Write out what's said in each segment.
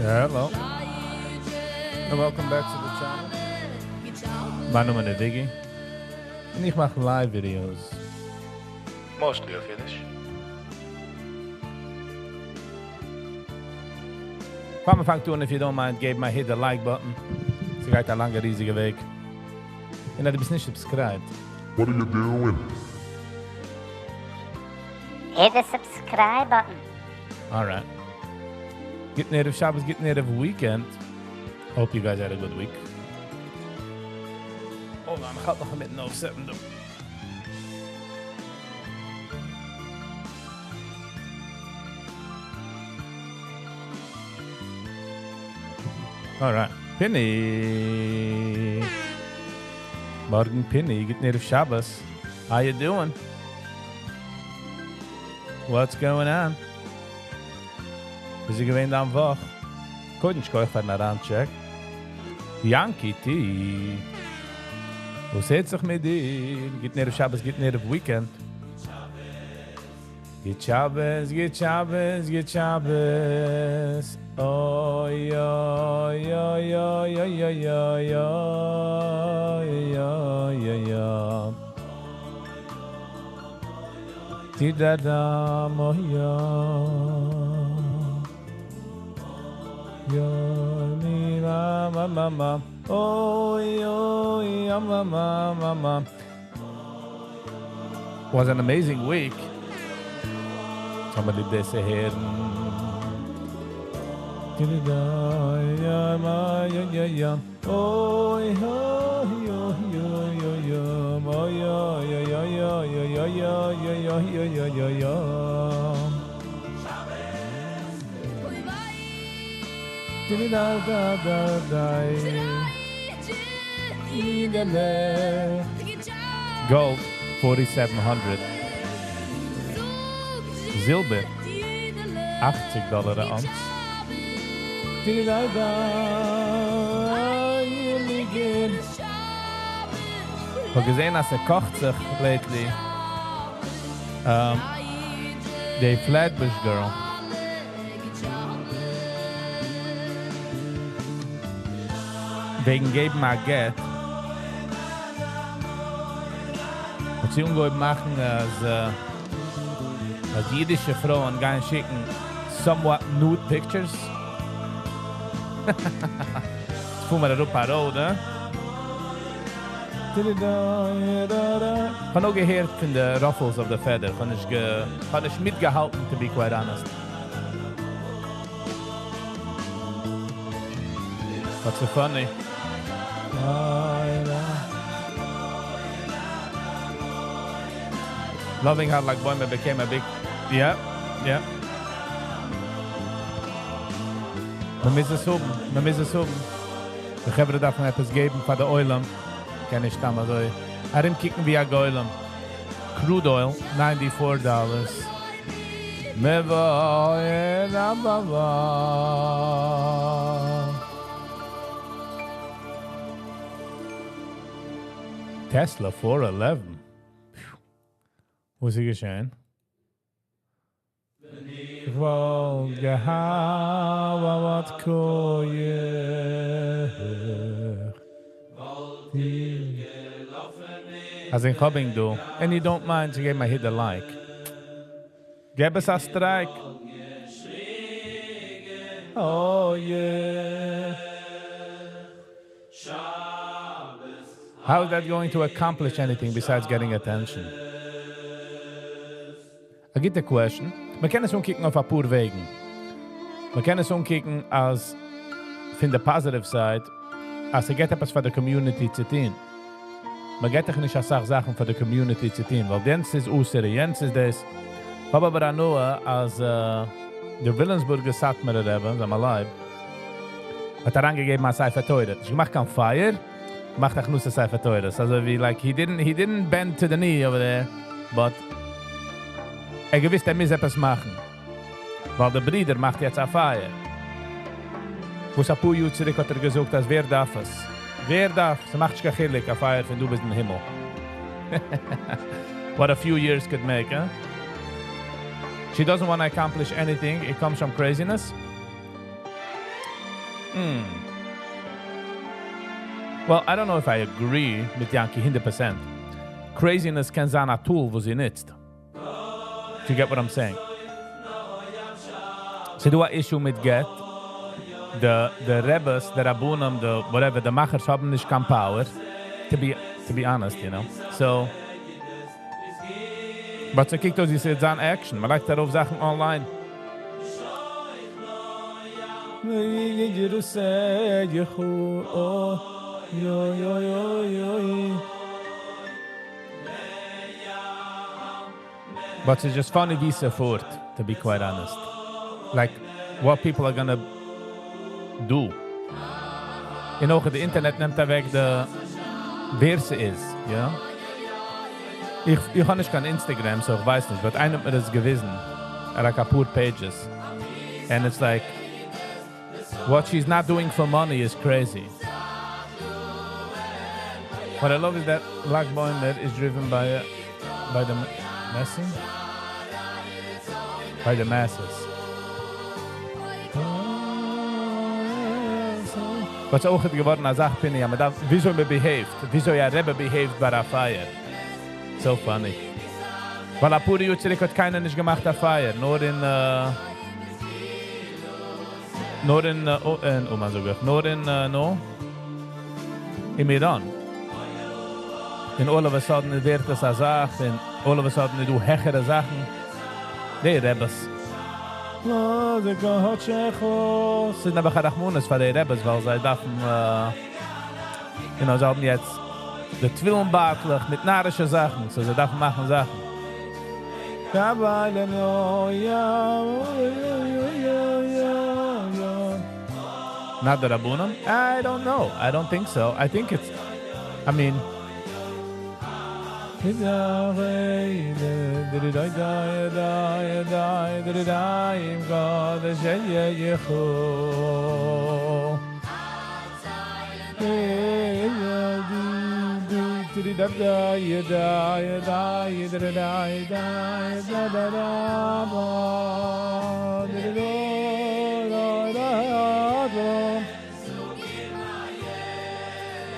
Hello. And welcome back to the channel. מיין נאמען איז Viggy. און איך מאך live videos. Mostly אויף אידיש. פאר מען פאנגט אן, if you don't mind, געב מיר hit the like button. ס'גייט א לאנגע ריזיגע וועג. און אז דו ביסט נישט subscribed. What are you doing? Hit the subscribe button. Alright. גוטן ערב שבת, גוטן ערב weekend. Hope you guys had a good week. Hold on, איך האלט נאך אינמיטן אויפסעטן דא. Alright. Pinny. מארגן Pinny, גוטן ערב שבת. How you doing? What's going on? וויאזוי געווען דיין וואך? קודם שכוח פארן אריינטשעק. Yankee T. וואס הערט זיך מיט דיר? גוטן ערב שבת, גוטן ערב weekend. גוט שבת, גוט שבת, גוט שבת. אוי אוי אוי אוי אוי אוי אוי אוי אוי אוי. Ti da da mo yo. Yo mi ma ma ma ma. Oy oy ya ma ma ma ma. Was an amazing week. Somebody this here. Ti da ya ma ya ya ya. Oy ho yo yo yo yo ma ya ya ya ya ya ya ya ya ya ya ya ya. Da da da da. Gold 4700. זילבער 80 דאלאר א ounce. Da da כ'האב געזען אז ס'קאכט זיך lately. די Flatbush girl. וועגן געבן א גט. האט זי אנגעהויבן מאכן אז אז אידישע פרויען גייען שיקן somewhat nude pictures. פאר מיר אראפ א road, אה? כ'האב נאר געהערט פון די ruffles of the feather. כ'האב נישט גע, כ'האב נישט מיטגעהאלטן, to be quite honest. What's so funny? Loving how Lag BaOmer became a big... Yeah, yeah. מען מוז עס האבן, מען מוז עס האבן. די חברה דארפן עפעס געבן פאר די עולם. קען נישט סתם אזוי ארומקוקן ווי א גולם. Crude oil, 94 dollars. Meva ba. Tesla 411. וואס איז געשען? וואלט געהאט כח. אז אין coming דא, and you don't mind to give me hit the like. געב עס א strike. Oh yeah. How is that going to accomplish anything besides getting attention? א גוטע question. מען קען עס אנקוקן אויף א פאר וועגן. מען קען עס אנקוקן אז פון די positive side, אז ער געט עפעס פאר די community צו טון. מען געט דאך נישט א סאך זאכן פאר די community צו טון, ווייל יענץ איז אסור, יענץ איז דאס. כ'האב אבער הנאה, אז דער וויליאמסבורגער סאטמארער רבי, זלמן לייב, האט אריינגעגעבן א ספר תורה. נישט געמאכט קיין פייער, געמאכט הכנסת ספר תורה. אזוי ווי, like, he didn't bend to the knee over there, but ער געוויסט, ער מוז עפעס מאכן. ווייל דער ברודער מאכט יעצט א פייער. וואס א פאר יאר צוריק האט ער געזאגט, אז ווער דארף עס? ווער דארף? ס'מאכט נישט קיין חילוק, א פייער פון דא ביז אין הימל. What a few years could make, huh? She doesn't want to accomplish anything. It comes from craziness. Well, I don't know if I agree מיט Yankee 100%. Craziness קען זיין א tool וואס זי נוצט. Do you get what I'm saying? ס'דא א issue מיט גט. The Rebbes, the רבנים, the whatever, the מאכערס האבן נישט קיין power. To be honest. So, but ס'קוקט אויס, ס'איז אן action. מ'לייגט ארויף זאכן online. But it's just funny ווי ס'פארט, to be quite honest. Like, what people are gonna do. און אויך די אינטערנעט נעמט אוועק די ווער ס'איז, יא? איך האב נישט קיין Instagram, so איך ווייס נישט, but איינער האט מיר דאס געוויזן. ער האט א פאר pages. And it's like, what she's not doing for money is crazy. What I love is that Lag BaOmer is driven by the messing? By the masses. וואס אויך געווארן א זאך פיני, אז מ'דארף, וויאזוי מען behave ט, וויאזוי א רבי behave ט ביי א פייער. So funny. ווייל א פאר יאר צוריק האט קיינער נישט געמאכט א פייער, נאר אין אומאן זאג איך, נאר אין, no, אין מירון. און all of a sudden ווערט עס א זאך, און all of a sudden איז דא העכערע זאכן. די רביס. ס'איז נעבעך א רחמנות פאר די רביס, ווייל זיי דארפן, זיי האבן יעצט די תפילין בייטלעך מיט נארישע זאכן, so זיי דארפן מאכן זאכן. Not the רבנים? I don't know. I don't think so. I think it's, I mean,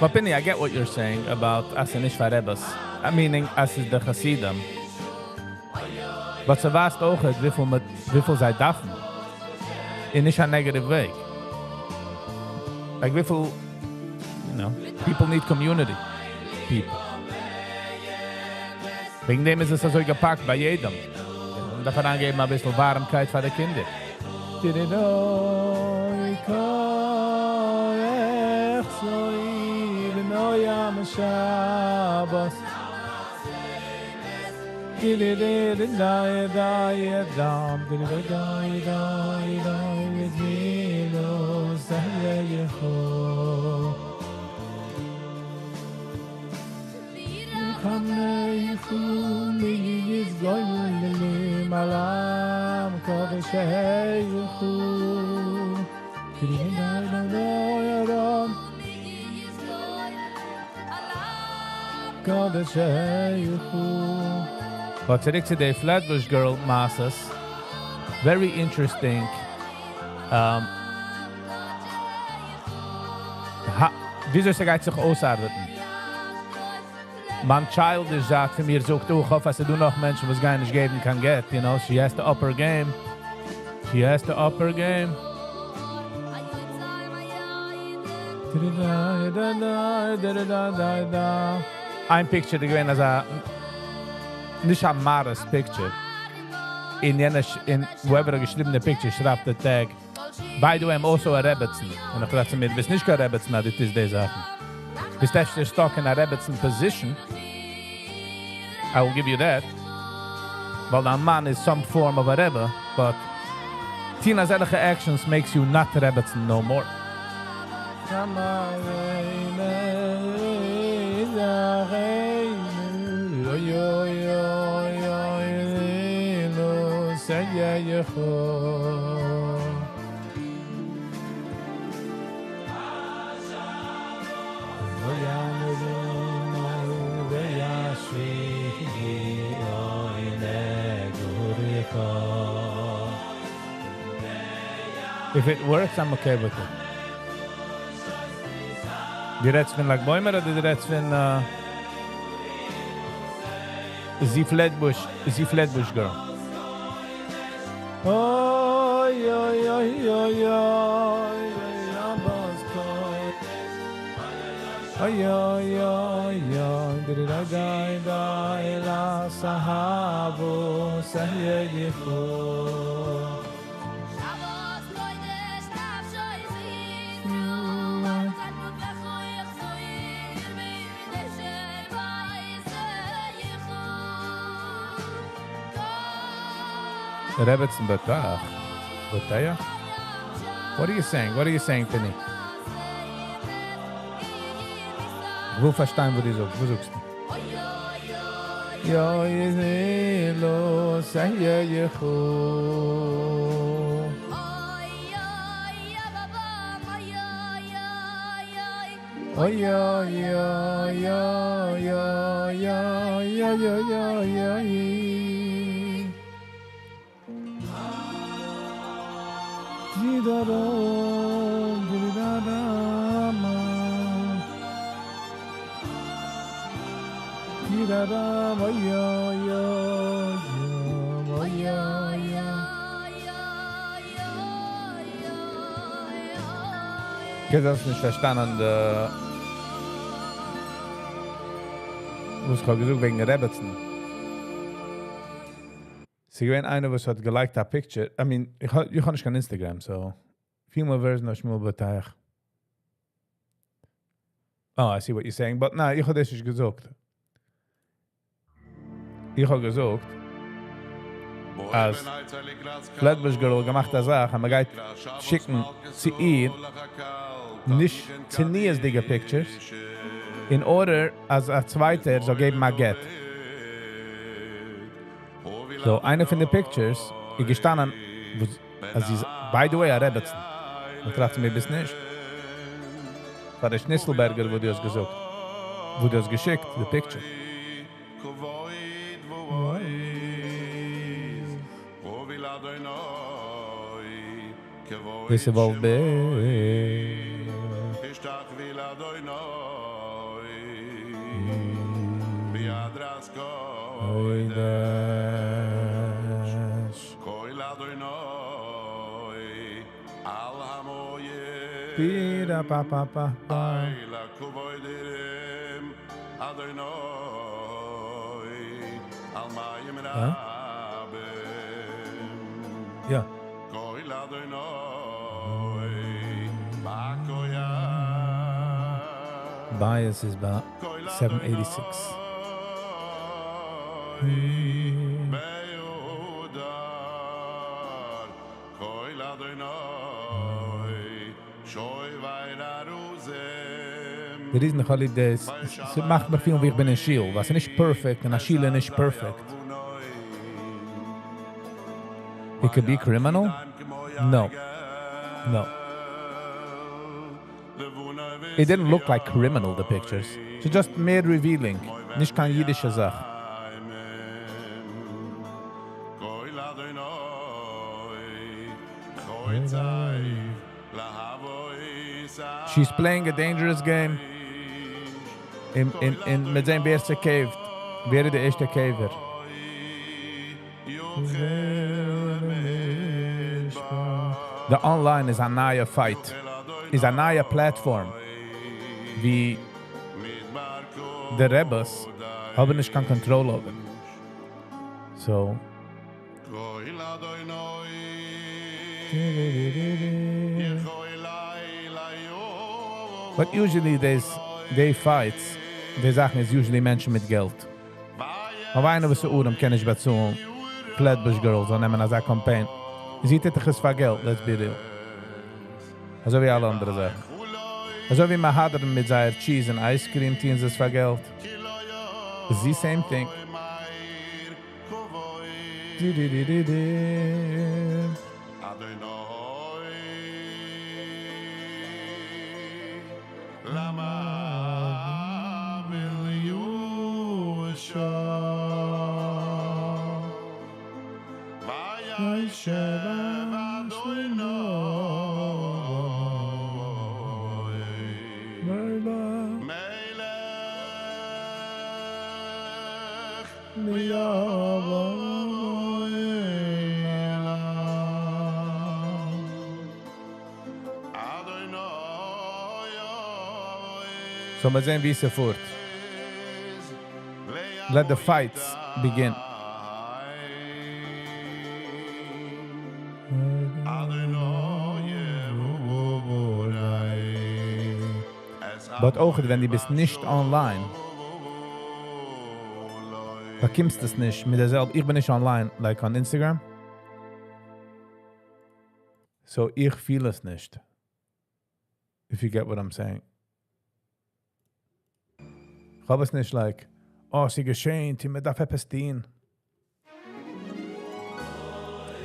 But Pinny, I get what you're saying about אז ס'איז נישט פאר רביס. I meaning, אז ס'איז די חסידים. But ס'ווייזט אויך, וויפיל זיי דארפן. אין נישט א negative way. Like וויפיל, people need community. People. וועגן דעם איז עס אזוי געפאקט ביי יעדעם. מ'דארף אריינגעבן א ביסל ווארעמקייט פאר די קינדער. But צוריק צו די Flatbush Girl מעשיות. Very interesting. וויאזוי ס'גייט זיך אויסארבעטן. מיין childish זייט פון מיר זאגט, oh, איך האף אז ס'דא נאך מענטשן וואס גייען נישט געבן קיין גט. She has to up her game. She has to up her game. איין picture איז געווען אזא נישט א modest picture. אין יענע אין whoever האט געשריבן די picture שרייבט די tag. By the way, I'm also a רעבעצן. און איך טראכט צו מיר, דו ביסט נישט קיין רעבעצן, אז דו טוסט די זאכן. ביסט אפשר stuck אין א רעבעצן position. I will give you that. ווייל דיין מאן is some form of a Rebbe, but טון אזעלכע actions makes you not רעבעצן no more. If it works, I'm okay with it. דו רעדסט פון לג בעומר אדער דו רעדסט פון זי Flatbush, זי Flatbush Girl? אוי אוי אוי אוי אוי אוי אוי אוי אוי די די די לה סהבו סהידיחו. רעבעצן בטח. בטח? What are you saying? What are you saying to me? איך וויל פארשטיין וואס דו זאגסט. וואס זאגסטו? יא יזילו סייחו. אוי אוי אוי אוי אוי אוי אוי אוי אוי. קען זיין האסט נישט פארשטאנען די וואס איך האב געזאגט וועגן רעבעצן. ס'איז געווען איינער וואס האט געלייגט א picture, I mean, איך האב נישט קיין Instagram, so female version of שמואל בוטח. Oh, I see what you're saying, but ניין, איך האב דאס נישט געזאגט. איך האב געזאגט אז Flatbush Girl האט געמאכט א זאך אז מ'גייט שיקן צו איר נישט צניעות'דיגע pictures in order אז א צווייטער זאל געבן א גט. So איינע פון די pictures איז געשטאנען וואס אז זי איז by the way א רעבעצן. און טראכט צו מיר ביסט נישט פאר די שניצלבערגער וואס דו האסט געזאגט וואס דו האסט געשיקט די picture. דאס איז וואלף בער. יא. Bias איז ביי 7 eighty six. די reason איך האב ליב דאס, ס'מאכט מיך פילן ווי איך בין אין שול, ווייל ס'איז נישט perfect און א שול איז נישט perfect. It could be criminal? No. No. It didn't look like criminal, the pictures. ס'איז just מער revealing. נישט קיין אידישע זאך. She's playing a dangerous game. אין, אין, אין, מיט זיין ווער ס'caved. ווער איז די ערשטע caver? The online איז א נייע fight. איז א נייע platform. ווי די רעבעס האבן נישט קיין control over. So. But usually there's they fights, די זאכן איז usually מענטשן מיט געלט. אבער איינער וואס איז ארעם קען נישט באצאלן Flatbush Girls זאל נעמען אזא קאמפיין. זי טוט דאך עס פאר געלט, let's be real. אזוי ווי אלע אנדערע זאכן. אזוי ווי מהדרין מיט זייער cheese און ice cream טוען זיי עס פאר געלט. איז the same thing. So מיר זען ווי ס'פארט. Let the fights begin. But אויך ווען דו ביסט נישט online, באקומסט עס נישט מיט דער זעלבע, איך בין נישט online, like on Instagram. So איך פיל עס נישט. If you get what I'm saying. איך האב עס נישט like, oh, ס'איז געשען, מען דארף עפעס טון.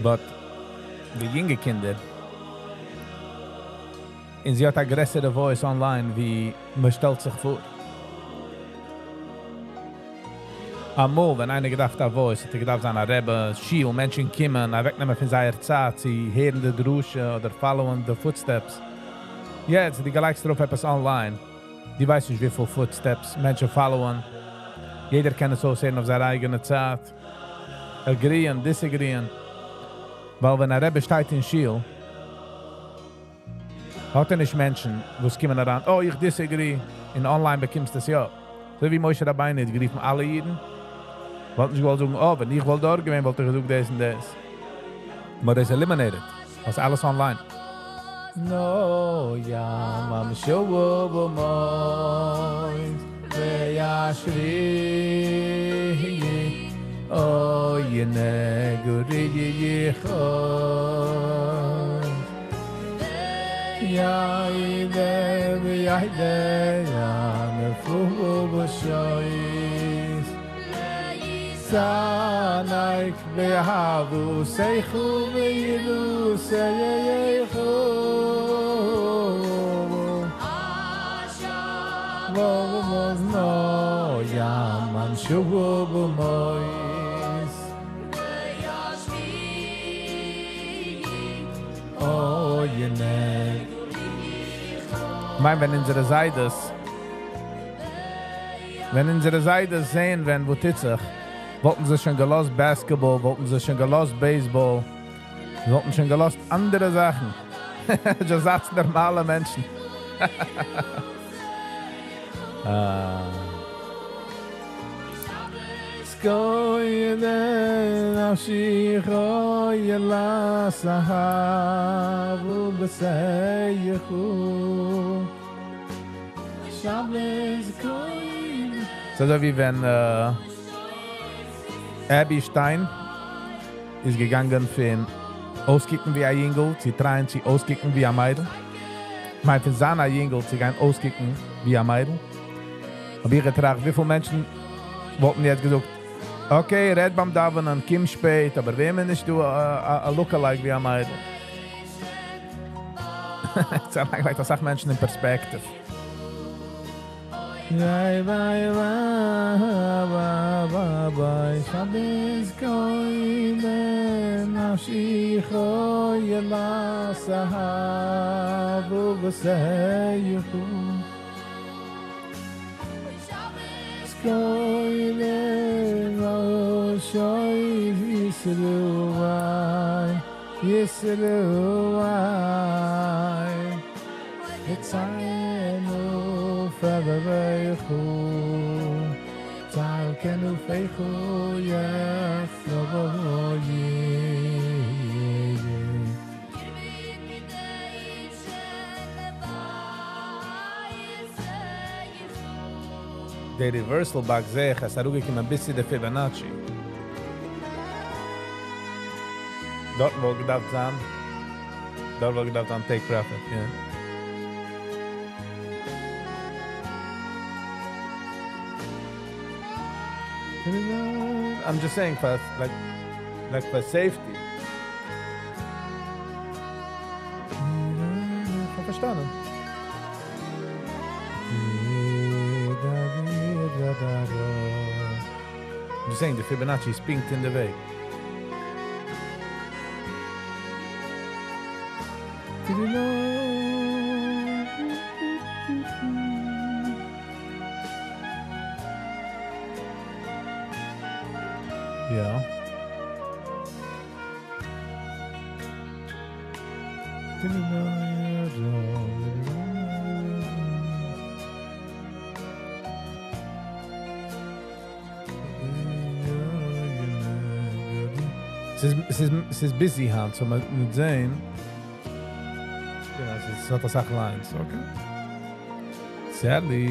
But די יונגע קינדער, און זי האט א גרעסערע voice online, ווי מען שטעלט זיך פאר. אמאל, ווען איינער געדארפט א voice, האט ער געדארפט זיין א רבי, שיל, מענטשן קומען, אוועקנעמען פון זייער צייט, צו הערן די דרשה אדער following the footsteps. יעצט, דו לייגסט ארויף עפעס online, דו ווייסט נישט וויפיל footsteps מענטשן following. יעדער קען עס אויסהערן אויף זיין אייגענע צייט. Agree'en, disagree'en. ווייל ווען א רבי שטייט אין שיל, האט ער נישט מענטשן, וואס קומען אריין, oh, איך disagree. אין online באקומסטו עס יא. אזוי ווי משה רבינו האט גערופן אלע אידן, וואלט נישט געוואלט זאגן, oh, ווען איך וואלט דארט געווען, וואלט איך געזאגט דאס און דאס. But it's eliminated. דאס איז אלעס online. No, ja, mam shubu bu mois, ve yashri, o yene guri yicho. Ya ide, ya ide, ya mefu bu shois. Sanaik ve'ahavu seichu ve'ilu seichu. Lo yaman shuvu b'mois. Oh, yene. מיין, ווען אונזערע זיידעס, ווען אונזערע זיידעס זען, ווען וואס טוט זיך, וואלטן זיי שוין געלאזט basketball, וואלטן זיי שוין געלאזט baseball, וואלטן שוין געלאזט אנדערע זאכן. Just זייטס נארמאלע מענטשן. Ah. Skoye nafshi khoye la sahabu b'seichu. Shabbos koy. So ווי ווען Abby Stein איז געגאנגען פון אויסקוקן ווי א יונגל, צו try'ען צו אויסקוקן ווי א מיידל. מיין פון זיין א יונגל צו גיין אויסקוקן ווי א מיידל. האב איך געטראכט, וויפיל מענטשן וואלטן יעצט געזאגט, okay, רעד ביים דאווענען, קום שפעט, אבער ווער נישט דו א lookalike ווי א מיידל. ס'לייגט אסאך מענטשן אין perspective. Vai, vai, vai, vai, vai, vai, Shabbos koy nafshi khoy la sahabu b'seichu. Koy nafshi yisru yisru It's Fevereichu, Tzalkenu feichu yechlovoyi. The reversal back זעה איך, אז אראפגעקומען ביז צו די Fibonacci. דארט וואלט געדארפט זיין. דארט וואלט געדארפט זיין take profit, yeah. I'm just saying for like for safety. איך האב פארשטאנען. I'm just saying the Fibonacci is pinked in the way. יא. ס'איז busy היינט, so מ'וועט זעהן. יא, ס'האט אסאך lines, okay. Sally.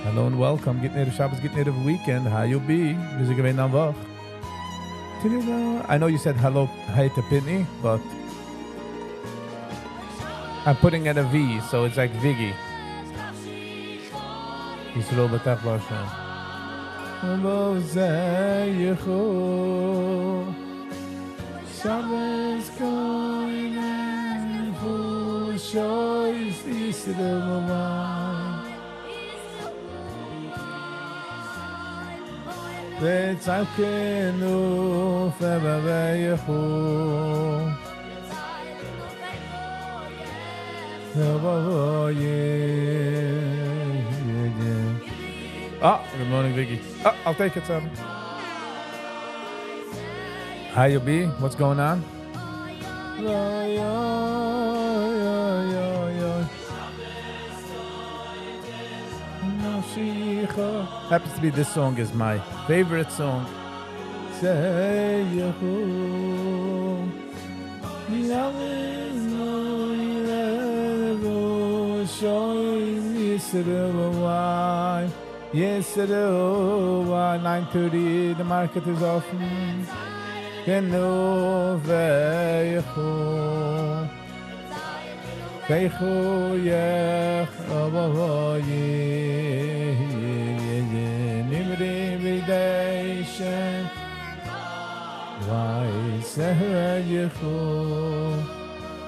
Hello and welcome. גוטן ערב שבת, גוטן ערב weekend. How you be? ווי איז געווען דיין וואך? I know you said hello, hi to Pitney, but I'm putting in a V, so it's like Viggy. ישראל בטח בהשם. שבת קודש ישראל וצעקנו פבביכו Ah, good morning, Vicky. Ah, I'll take it, Sam. How you be? What's going on? Happens to be this song is my favorite song. Yes, 9:30, the market is open.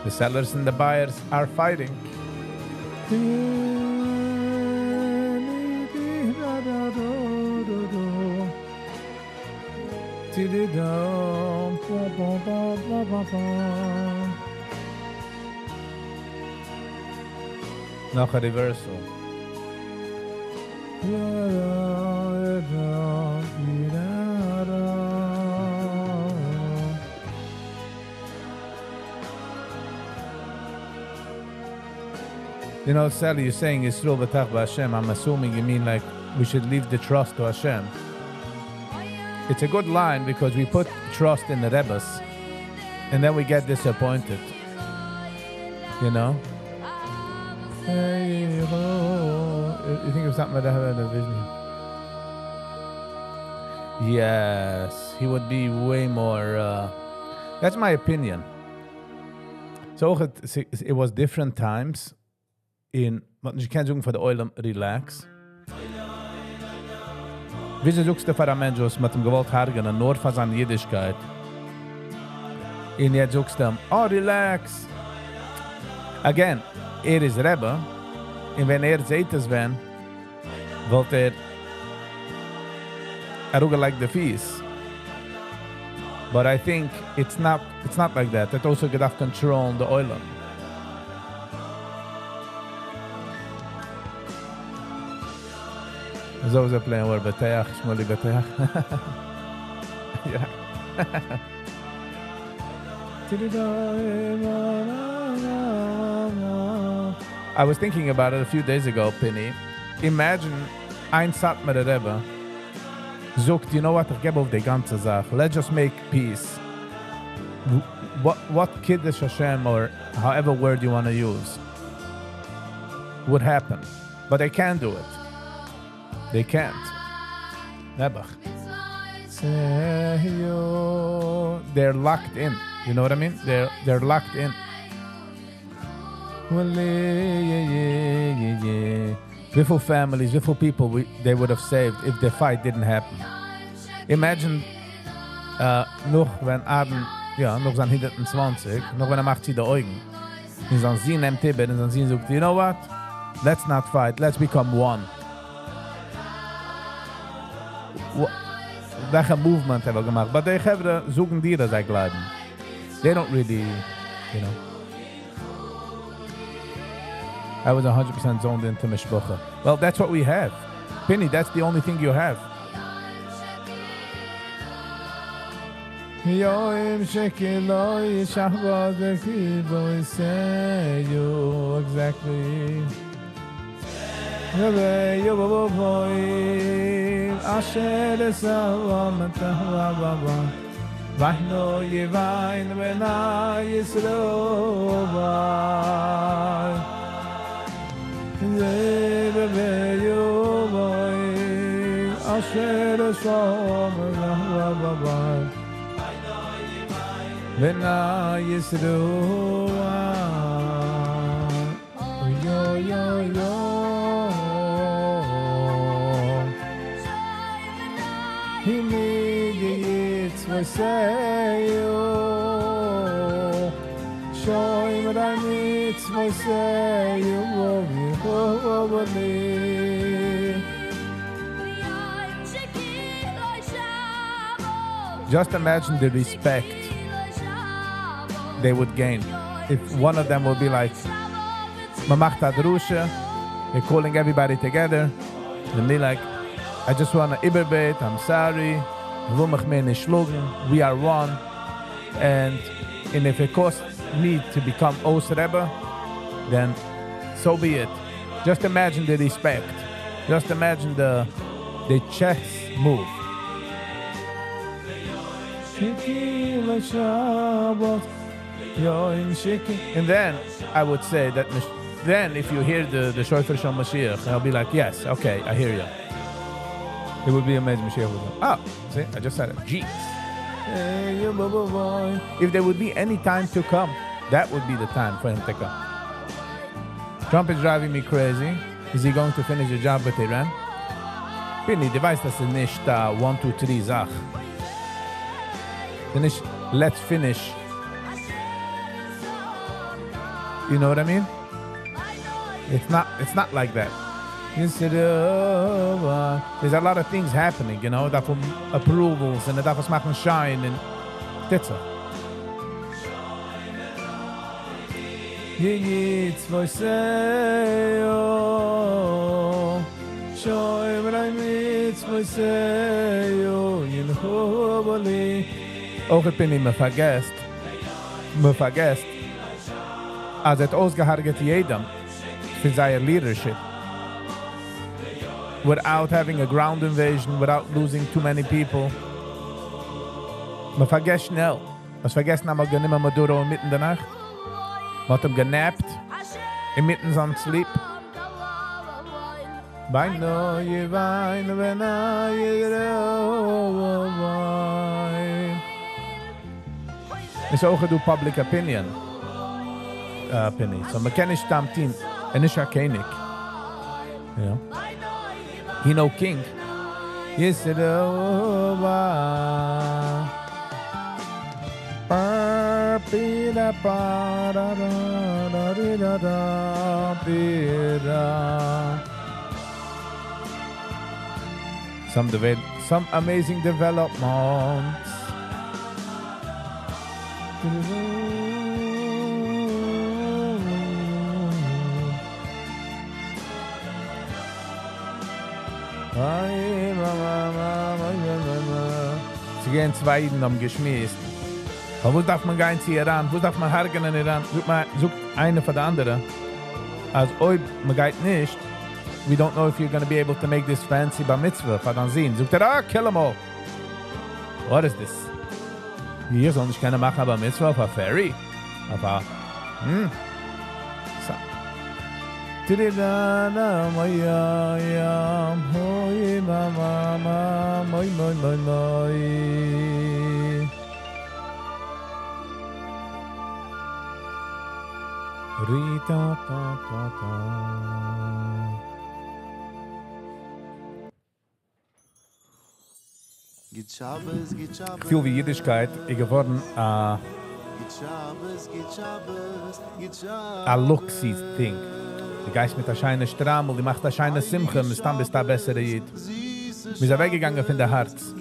The sellers and the buyers are fighting. נאך א reversal. You know, Sally, you're saying Yisrael B'tach B'Hashem. I'm assuming you mean like we should leave the trust to Hashem. It's a good line because we put trust in the Rebbes and then we get disappointed. You know? You think of something that I have a vision? Yes, he would be way more. That's my opinion. So it, it was different times. אין מ'האט נישט געקענט זאגן פאר די עולם relax. וויאזוי זאגסטו פאר א מענטש וואס מ'האט אים געוואלט הרג'נען נאר פאר זיין אידישקייט? און יעצט זאגסטו אים, oh relax. Again, ער איז רבי, און ווען ער זעט עס ווען, וואלט ער אראפגעלייגט די פיס. But I think it's not, it's not like that. ער האט also געדארפט control די עולם. אזוי איז א play on word בטח, שמואלי בטח. יא. I was thinking about it a few days ago, Pinny. Imagine איין סאטמארער רבי זאגט, you know what, איך געב אויף די גאנצע זאך. Let's just make peace. What, what Kiddush Hashem or however word you want to use would happen. But they can't do it. They can't. Nebuch. They're locked in. You know what I mean? They're, they're locked in. וויפיל families, וויפיל people we, they would have saved if the fight didn't happen. Imagine נאך ווען אהרן, יא, נאך זיין 120, נאך ווען ער מאכט צו די אויגן. און זיין זון נעמט איבער, און זיין זון זאגט, you know what? Let's not fight, let's become one. וועלכע movement האבן געמאכט? But די חברה זאגן דיר אז זיי גלייבן. They don't really, you know. I was 100% zoned into משפחה. Well, that's what we have. Pinny, that's the only thing you have. יום שכולו שבת בקרבותינו. Exactly. אשר בינו ובין בני ישראל אשר בני ישראל yo yo yo Just imagine the respect they would gain if one of them would be like, מ'מאכט א דרשה, they're calling everybody together, and be like, I just want to איבערבעט, I'm sorry, וויל מיך מער נישט שלאגן, we are one, and, and if it costs me to become אויס רבי, then so be it. Just imagine the respect. Just imagine the, the chess move. And then I would say that then if you hear the, the שופר של משיח, I'll be like, yes, okay, I hear you. It would be amazing. משיח would go, oh, see, I just said it. Jeez. If there would be any time to come, that would be the time for him to come. Trump is driving me crazy. Is he going to finish the job with Iran? פיני, דו ווייסט, דאס איז נישט א 1, 2, 3 זאך. Finish, let's finish. You know what I mean? It's not, it's not like that. There's a lot of things happening, you know, דארף approvals און דארף עס מאכן שיין און טוט זיך. אויך פיני, מען פארגעסט, מען פארגעסט, אז ער האט אויסגעהארגעט יעדעם פון זייער leadership. Without having a ground invasion, without losing too many people. מען פארגעסט שנעל. האסט פארגעסן אז מ'האט גענומען Maduro אינמיטן די נאכט? מ'האט אים גענעפט אינמיטן זיין sleep? בינו ובין בני ישראל. איז אויך דא public opinion. פיני. So מ'קען נישט סתם טון. ער נישט א קעניג. You know? He no king. ישראל. Ba bi da ba da da da di da da bi da. Some devel some amazing developments. ס'געווען צוויי אידן האבן געשמועסט. פארוואס דארף מען גיין צו איראן? וואס דארף מען הרג'נען איראן? זאגט מען, זאגט איינער פאר די אנדערע, אז אויב מען גייט נישט, we don't know if you're gonna be able to make this fancy בר מצוה פאר דיין זון. זאגט ער, אה, kill 'em all. What is this? איך זאל נישט קענען מאכן א בר מצוה אויף א ferry? אויף א... Hmm. So. כ'פיל ווי אידישקייט איז געווארן א א luxury thing. דו גייסט מיט א שיינע שטריימל, דו מאכסט א שיינע שמחה, מסתם ביסטו א בעסערע איד. מ'איז אוועקגעגאנגען פון די הארץ.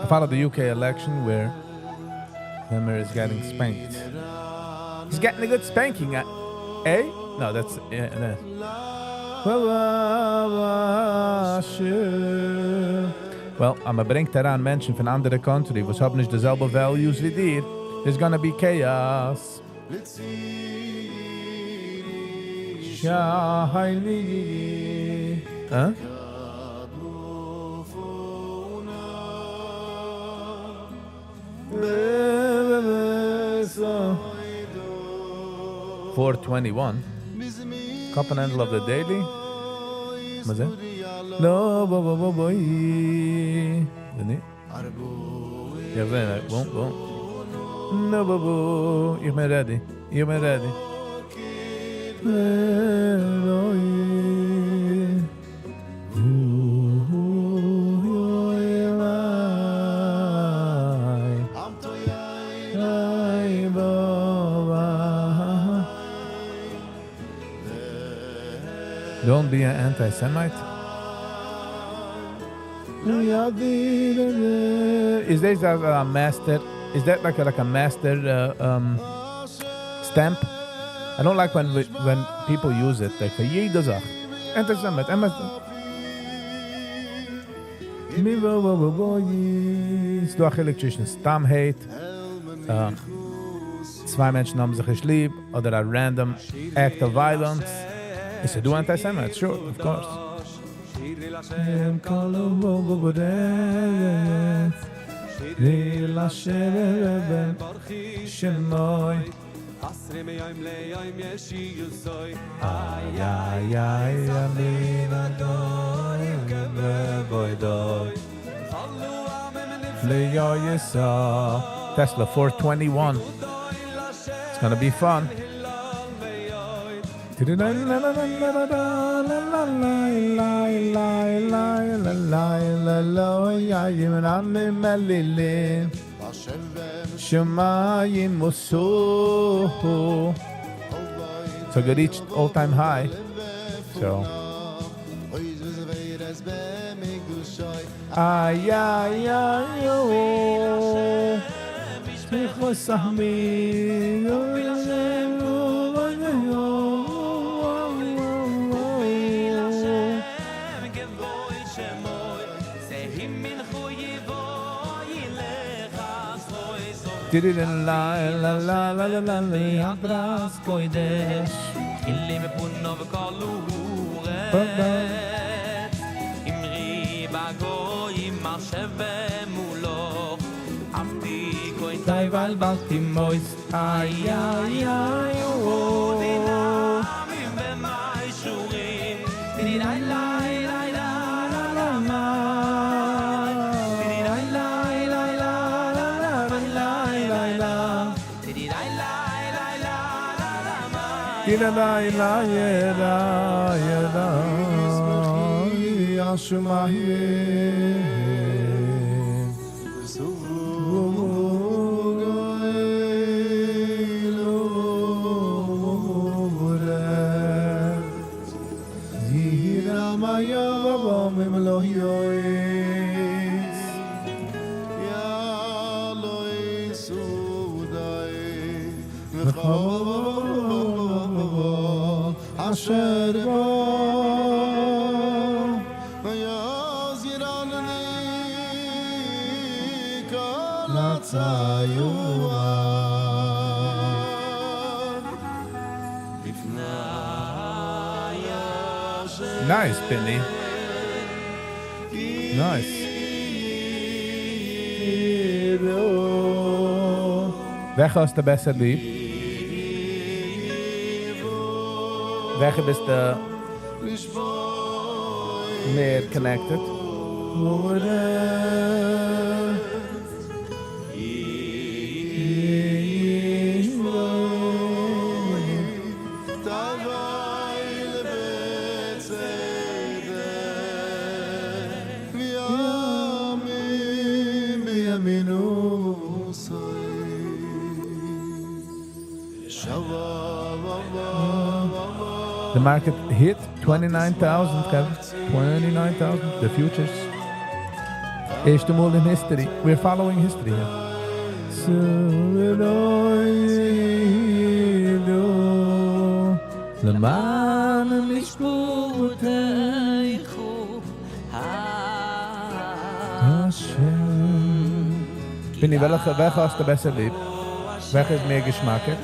I follow the UK election where Starmer is getting spanked. He's getting a good spanking. Eh? No, that's... Yeah, no. Well, אז מען ברענגט אריין מענטשן פון אנדערע country, וואס האבן נישט די זעלבע values ווי דיר, there's gonna be chaos. Shahili. Huh? 421. Cup and handle of the daily. וואס איז? לא, בוא, בוא, בוא, בוא. ני? יא, זען, בום, בום. No, בוא, בוא. איך בין ready. איך בין ready. Don't be an anti-Semite. Is this a master? Is that like a master stamp? I don't like when people use it. Like יעדע זאך. Anti-Semite. מי וו וו וו וו ס'דא א חילוק צווישן סתם hate, צוויי מענטשן האבן זיך נישט ליב, אדער a random act of violence. איז דא anti-Semite? Sure, of course. שמוי. איי איי איי ימין אדון בוידוי Tesla 421. It's gonna be fun. שמים וסו. So it reached all-time high. So. Ay, ay, ay, oh. La la la la la la קודש אילי מפונו וכל אורץ אמרי בגויים אשר במולו עבדי כהן טייבל בלתי מויס איי איי איי או דינמים במיישורים די לי לי לי לה לה לה די לי לי לי לה לה לה לי לה די לי לי לי לה לה די la la la la la השמיים אשר בו כל הציור לפני Nice, Benny. Nice. וועלכע האסטו בעסער ליב? וועלכע ביסטו מער connected? The market hit 29,000, Kevin. 29,000. The futures. ערשטע מאל in history. We're following history here. למען משפטיך. פיני, וועלכע, וועלכע האסטו בעסער ליב? וועלכע איז מער געשמאקער?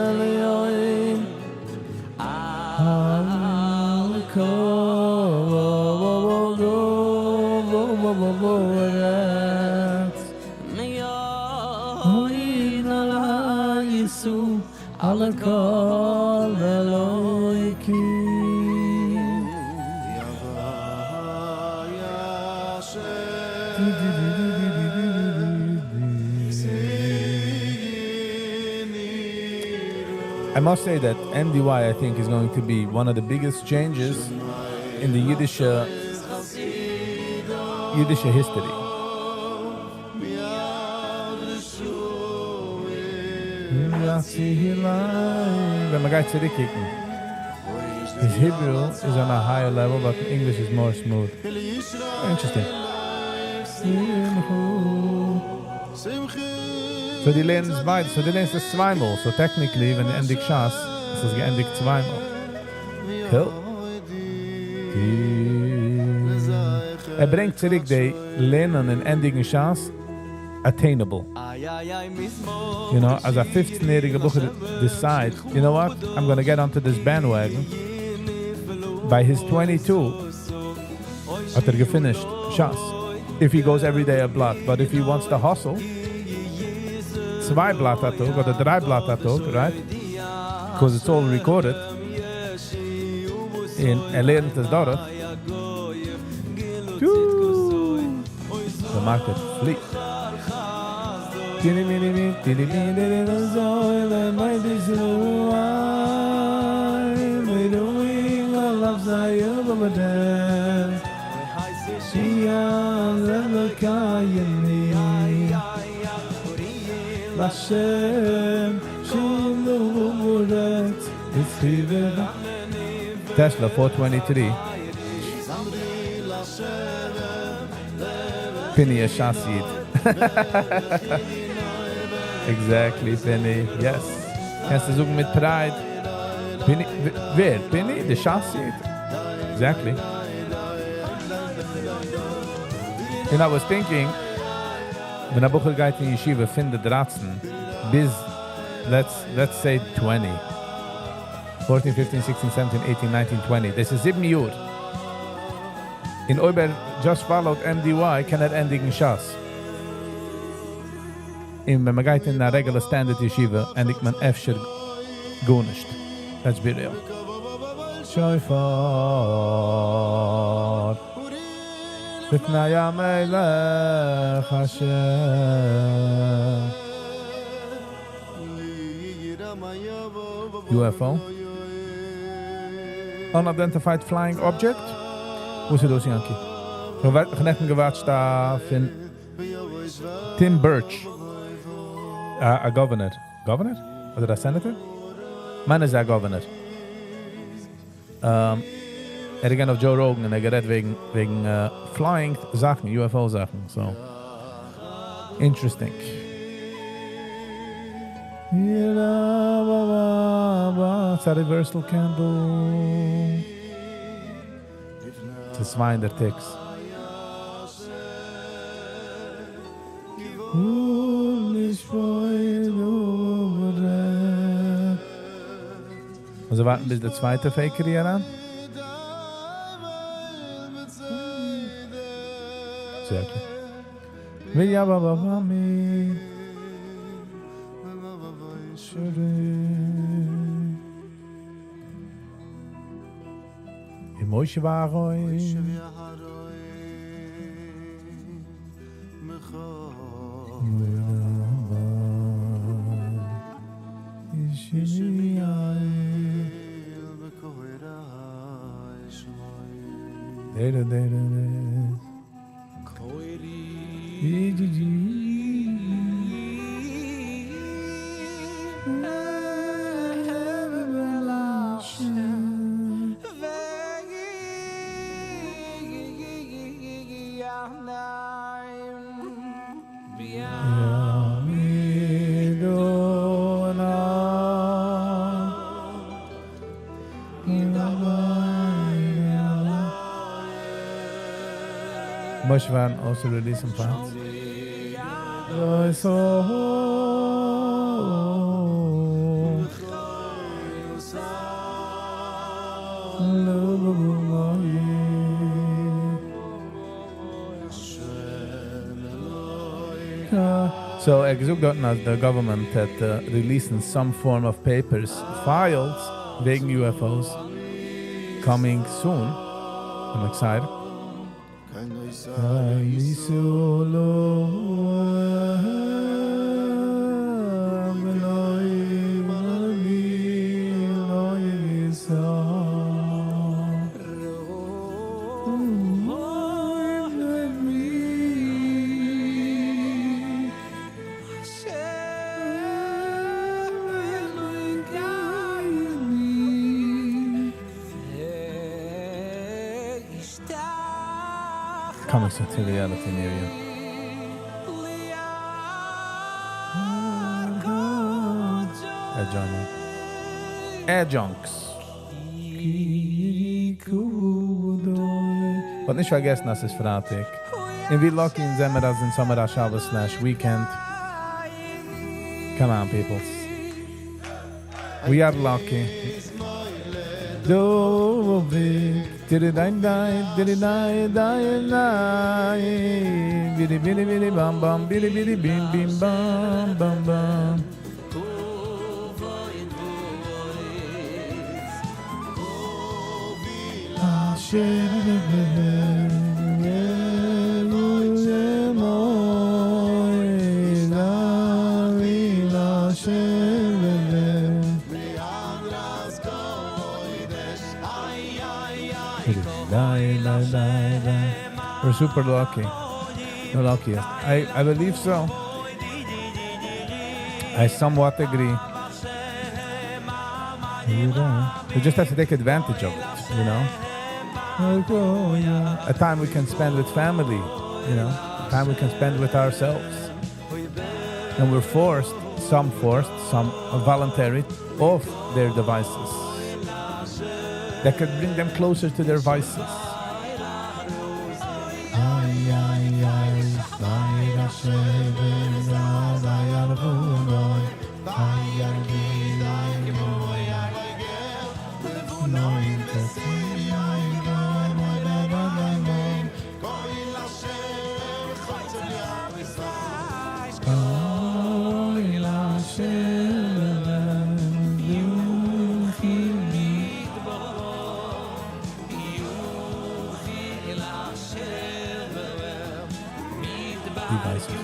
עליון על כל הארץ על כל אלוקים. I must say that MDY I think is going to be one of the biggest changes in the אידישע אידישע history. ווען מ'גייט צוריקקוקן. His Hebrew is on a higher level, but English is more smooth. Interesting. So דו לערנסט ביידע, so דו לערנסט עס צוויי מאל. So technically, ווען דו ענדיגסט ש"ס, איז עס געענדיגט צוויי מאל. Cool. ער ברענגט צוריק די לערנען און ענדיגן ש"ס attainable. You know, אז א 15 יעריגע בחור decide, you know what, I'm gonna get onto this bandwagon, by his 22 האט ער גע finished ש"ס. If he goes every day א בלאט, but if he wants to hustle, צוויי בלאט א טאג אדער דריי בלאט א טאג, right? Because it's all recorded. און ער לערנט עס דורך. The market פליט. Tesla 423. פיני א ש"ס איד. Exactly, פיני. Yes. קענסטו זאגן מיט pride. פיני, ווער? פיני? די ש"ס איד? Exactly. And I was thinking, ווען א בחור גייט אין ישיבה פון די 13 ביז let's let's say 20, 14, 15, 16, 17, 18, 19, 20, דאס איז 7 יאר. און אויב ער just followed MDY קען ער ענדיגן ש"ס. און ווען מ'גייט אין א regular standard ישיבה ענדיגט מען אפשר גארנישט. Let's be real. שופר לפני המלך אשר. UFO? Unidentified Flying Object? וואס איז דאס יענקי? כ'האב נעכטן גע watched א פון Tim Burch, א governor, governor? אדער א senator? מיין איז א governor. ער איז געווען אויף Joe Rogan און ער האט גערעדט וועגן וועגן flying זאכן, UFO זאכן, so interesting. ס'איז א reversal candle. ס'איז 200 ticks. אזוי ווארטן ביז די צווייטע fakery אריין. ומשה ואהרן. Moshe Van also released some files. So ער געזאגט דארטן אז the government האט released some form of papers, files וועגן UFOs coming soon. I'm excited. Coming soon to reality near you. Adjunct. Adjuncts. But נישט פארגעסן, אז ס'איז פרייטאג. און ווי lucky אונז זעמיר אז אין summer א שבת/weekend. Come on, peoples. We are lucky. David, diddy dai dai, diddy dai dai dai, bidi bidi bidi bam bam, bidi bidi bim bim bam bam bam. We're super lucky. The luckiest. I believe so. I somewhat agree. We just have to take advantage of it, you know? A time we can spend with family, you know? A time we can spend with ourselves. And we're forced, some forced, some voluntary, off their devices. That could bring them closer to their vices. Ay, ay, ay, ay, ay, ay, ay, Devices.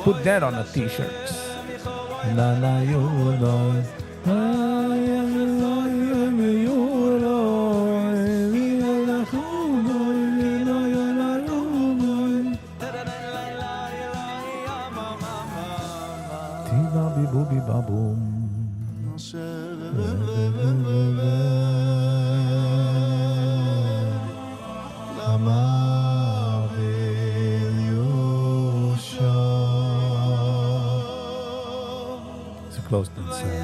Put that on a t-shirt. La la yo lo. Ay, ay, ay, ay, yo lo. La hu lo, la la la lo. Ti ba bi bu bi ba boom. It's a closed inside.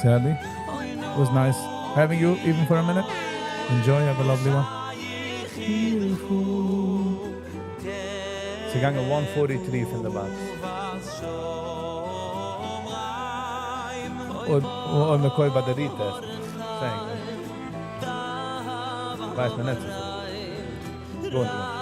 Sadly. Was nice having you even for a minute. Enjoy, have a lovely one. ס'געגאנגען one forty three פון די box. אויב מען קויפט ביי די retest. ווייסט מען נישט. לוינט נישט.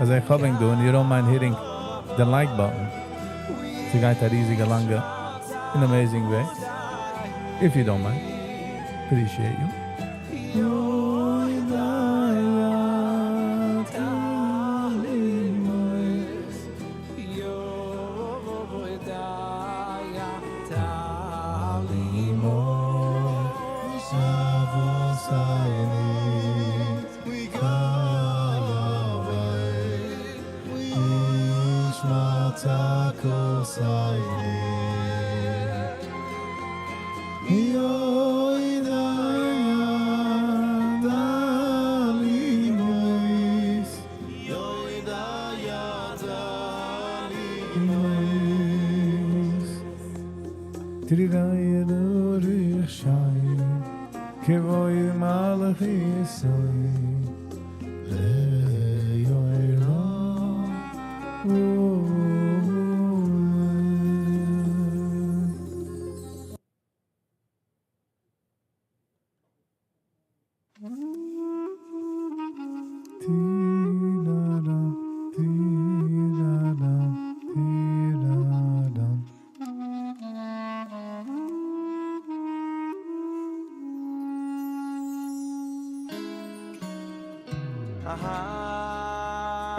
אז איך האב ענק דא און you don't mind hitting the like button, ס'גייט א ריזיגע לאנגע און amazing וועג, if you don't mind, appreciate you.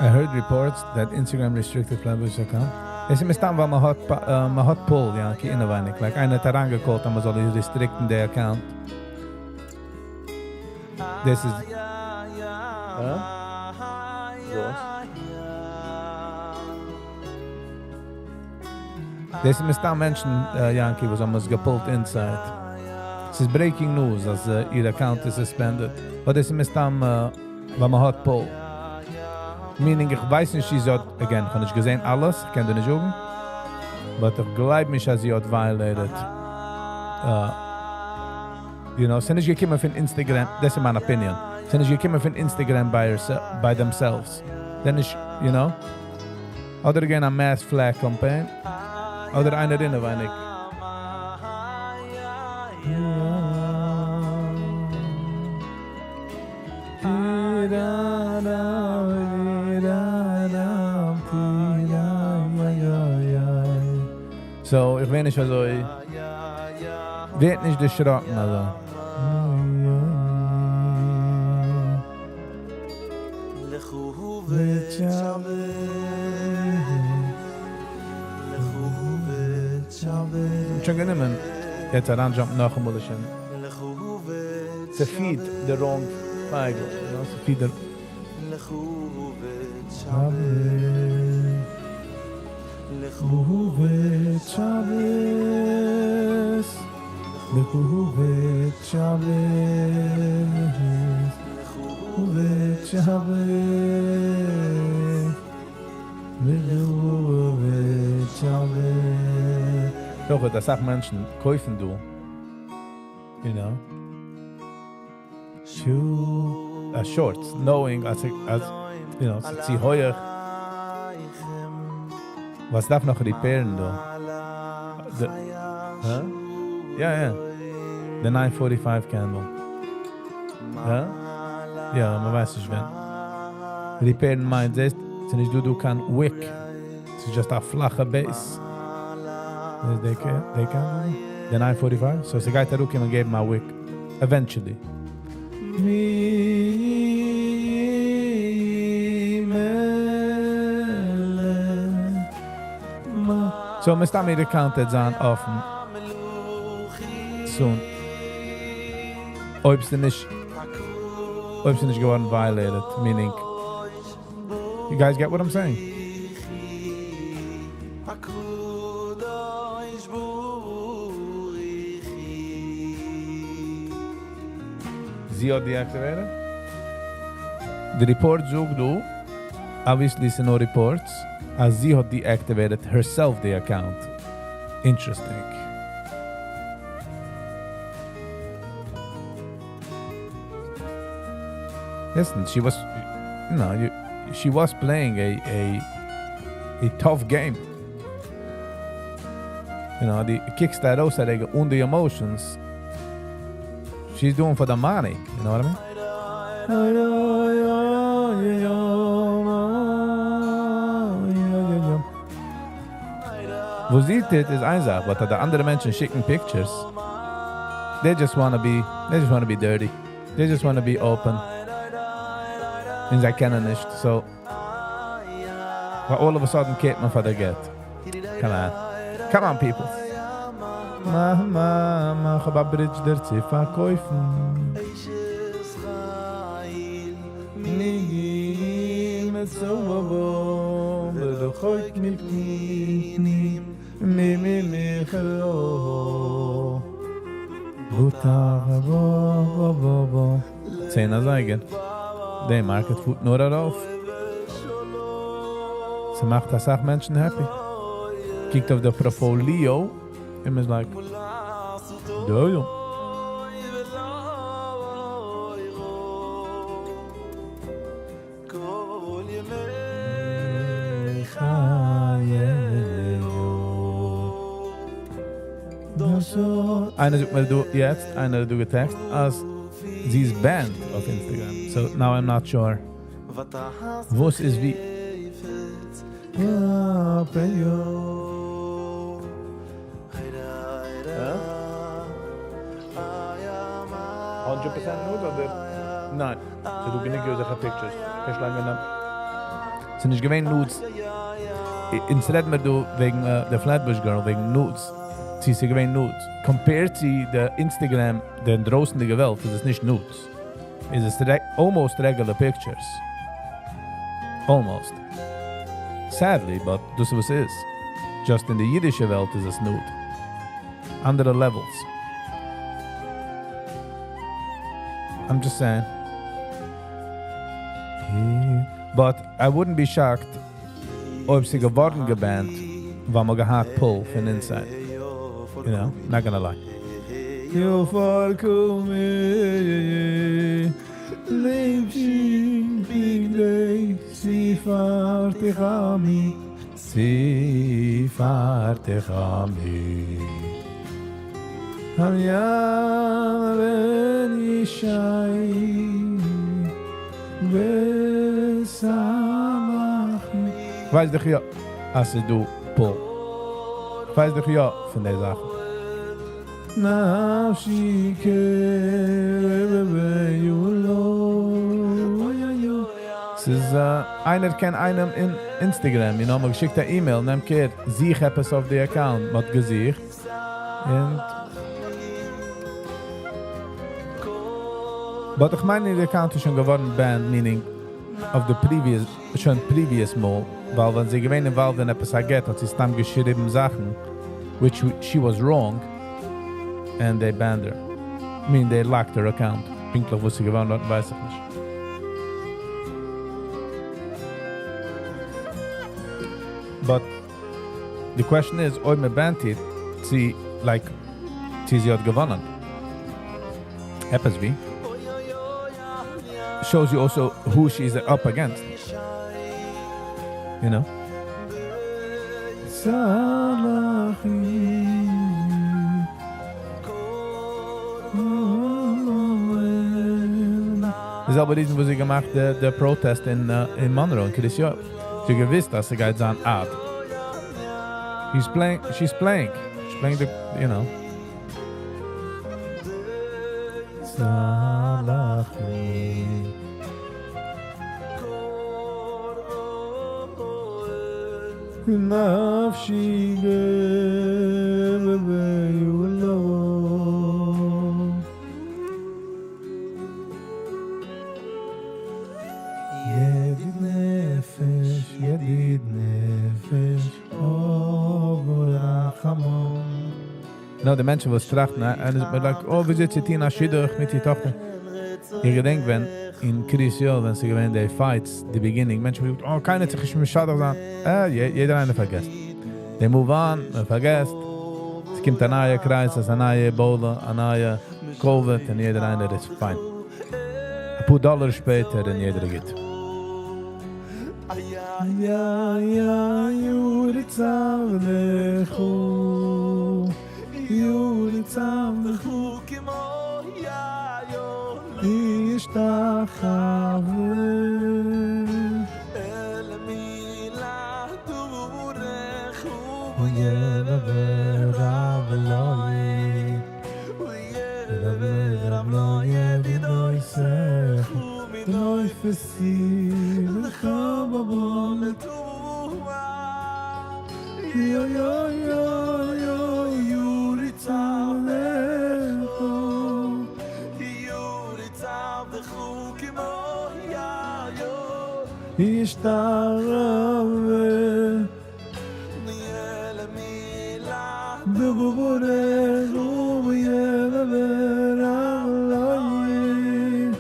I heard reports that Instagram restricted Flatbush account. עס איז מסתם ווייל מען האט מען האט pull יענקי אינעווייניג, like איינער האט אריינגעקאלט אז מען זאל restrict ן די account. דאס איז. הא? וואס? דאס איז מסתם מענטשן יענקי וואס האבן עס גע pull ט inside. ס'איז breaking news אז איר account איז suspended. But דאס איז מסתם ווייל מען האט pull. Meaning איך ווייס נישט צי זי האט, again, איך האב נישט געזען אלעס, איך קען דיר נישט זאגן. But איך גלייב נישט אז זי האט violated. You know, ס'איז נישט געקומען פון Instagram, דאס איז מיין opinion. ס'איז נישט געקומען פון Instagram by by themselves. דען נישט, you know. אדער געווען א mass flag campaign, אדער איינער אינעווייניג. So, איך ווער נישט אזוי, ווערט נישט דערשראקן אזוי. שוין גענומען, יעצט אריינ jump ן נאכאמאל איז שוין ס'פיד די wrong פייגל, you know, ס'פיד די. דאך אסאך מענטשן קויפן דא, you know, שו shorts, knowing אז אז you know, ס'איז צו הויעך. וואס דארף נאך repair ן דא? די, הא? יא יא. די 945 candle. הא? יא, מען ווייסט נישט ווען. Repair ן מיינט, זעסט, ס'איז נישט דא דא קיין wick. ס'איז just א פלאכע base. איז די די candle? די 945? So ס'גייט אראפקומען געבן א wick. Eventually. So מסתם איר account וועט זיין אפן soon. אויב ס'איז נישט אויב ס'איז נישט געווארן violated, meaning you guys get what I'm saying? זי האט deactivated? די report זאגט דא, obviously ס'איז נאר reports, אז זי האט deactivated herself די account. Interesting. Listen, she was, you, she was playing a tough game. דו קוקסט ארויס אן די emotions. She's doing for the money, you know what I mean? וואס זי טוט איז איין זאך, but די אנדערע מענטשן שיקן pictures. They just wanna be dirty. They just wanna be open. און זיי קענען נישט, so but all of a sudden קערט מען פאר די גט. Come on. Come on, people. מא, מא, מא, איך האב א bridge דיר צו פארקויפן. מי מצוה ורחוק מפנינים מי מי מי חלו בוטה בו בו בו 10 אזייגער. די market פארט נאר ארויף. ס'מאכט אסאך מענטשן happy. קוקט אויף די portfolio און מ'איז like, damn. כל ימי חייו. איינער זאגט מיר דא יעצט, איינער האט דא גע text, אז זי איז banned אויף Instagram. So now I'm not sure. וואס איז ווי? Ja, Huh? 100% nude אדער? ניין. ס'איז דא גענוג אזעלכע pictures. קענסט לייגן ווען ס'איז נישט געווען nudes. אונז רעדן מיר דא וועגן די Flatbush Girl, וועגן nudes. ס'איז געווען nudes. Compared צו די Instagram, די דרויסנדיגע וועלט, איז עס נישט nudes. איז עס almost regular pictures. Almost. Sadly, but דאס איז וואס איז. Just אין די אידישע וועלט איז עס nude. אנדערע levels. I'm just saying. But I wouldn't be shocked אויב זי געווארן גע banned, ווייל מ'האט געהאט pull פון inside. Not gonna lie. You for Lebshi big Sifartechami Sifartechami Hayam ben Yishai Vesamach ווייסט דאך יא, אז ס'איז דא pull. ווייסט דאך יא פון די זאכן. נפשי כאב ס'איז, איינער קען איינעם אין Instagram, מ'האט געשיקט אן email, נעם care, זוך עפעס אויף די account, מ'האט געזוכט. און but איך מיין, די account איז שוין געווארן banned, meaning of the previous, שוין previous מאל, ווייל ווען זי געווען involved אין עפעס א גט, האט זי סתם געשריבן זאכן, which she was wrong, and they banned her. I mean, they locked her account. פונקטליך וואס זי געווארן האט, ווייס איך נישט. But the question is, אויב מען ban ט איר, צי, like, צי זי האט געוואונען. עפעס ווי. Shows you also who she's up against. You know? סלחי. די זעלבע reason וואס זי געמאכט די protest אין Monroe, אין קרית יואל. זי געוואוסט, אז ס'גייט זיין ad. He's playing, she's playing. Explain the, you know. סלח לי. נפשי ידיד נפש, ידיד נפש, No, די מענטשן וואס טראכטן, און איז like, oh, ווי אזוי צו טון א שידוך מיט די טאכטער. איך געדענק ווען אין קרית יואל, ווען ס'איז געווען די fights, די beginning, מענטשן האבן געזאגט, oh, קיינער האט זיך נישט משדך זיין. אה, יעדער איינער פארגעסט. They move on, מען פארגעסט. עס קומט א נייע crisis, א נייע Ebola, א נייע COVID, און יעדער איינער איז fine. אפאר דאלאר שפעטער און יעדער איז גוט. יא יא יוריצבדכו יוריצבדכו ישתחווה וידבר רב אלוהי וידבר רב לא ידידויסך דנויפסי לך בבולת יו יו יו יו יוריצבדכו ישתחווה דבורך וידבר רב אלוהי.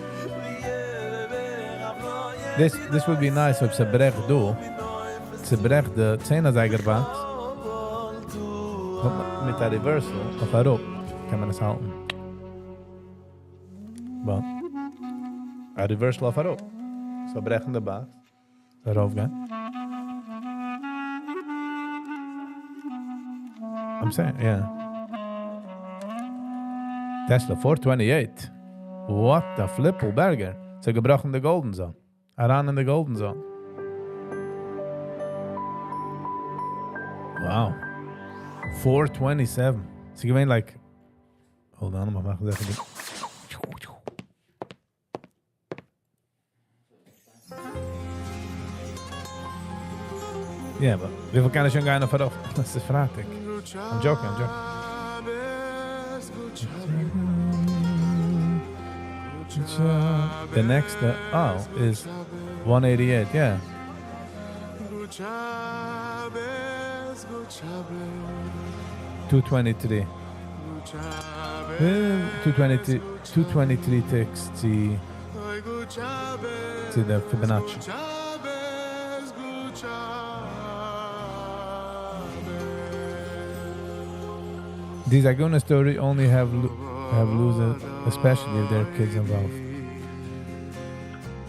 This, this would be nice אויב ס'ברעכט דא. ס'ברעכט די 10 אזייגער box. מיט א reversal אויף אראפ קען מען עס האלטן. But א reversal אויף אראפ. So ברעכן די box. ארויפגיין. I'm saying, yeah. Tesla 428. What the flipple burger. ס'האט געבראכן די golden zone. אריין אין די golden zone. Wow. 427. ס'איז געווען like, hold on, מיר מאכן זיכער. Yeah, but וויפיל קען איך שוין גיין אויף ארויף? דאס איז פרייטאג. I'm joking, I'm joking. The next, oh, is 188, yeah. 223. 223, 223 ticks צו, צו די Fibonacci. These Aguna story only have losers, especially if there are kids involved.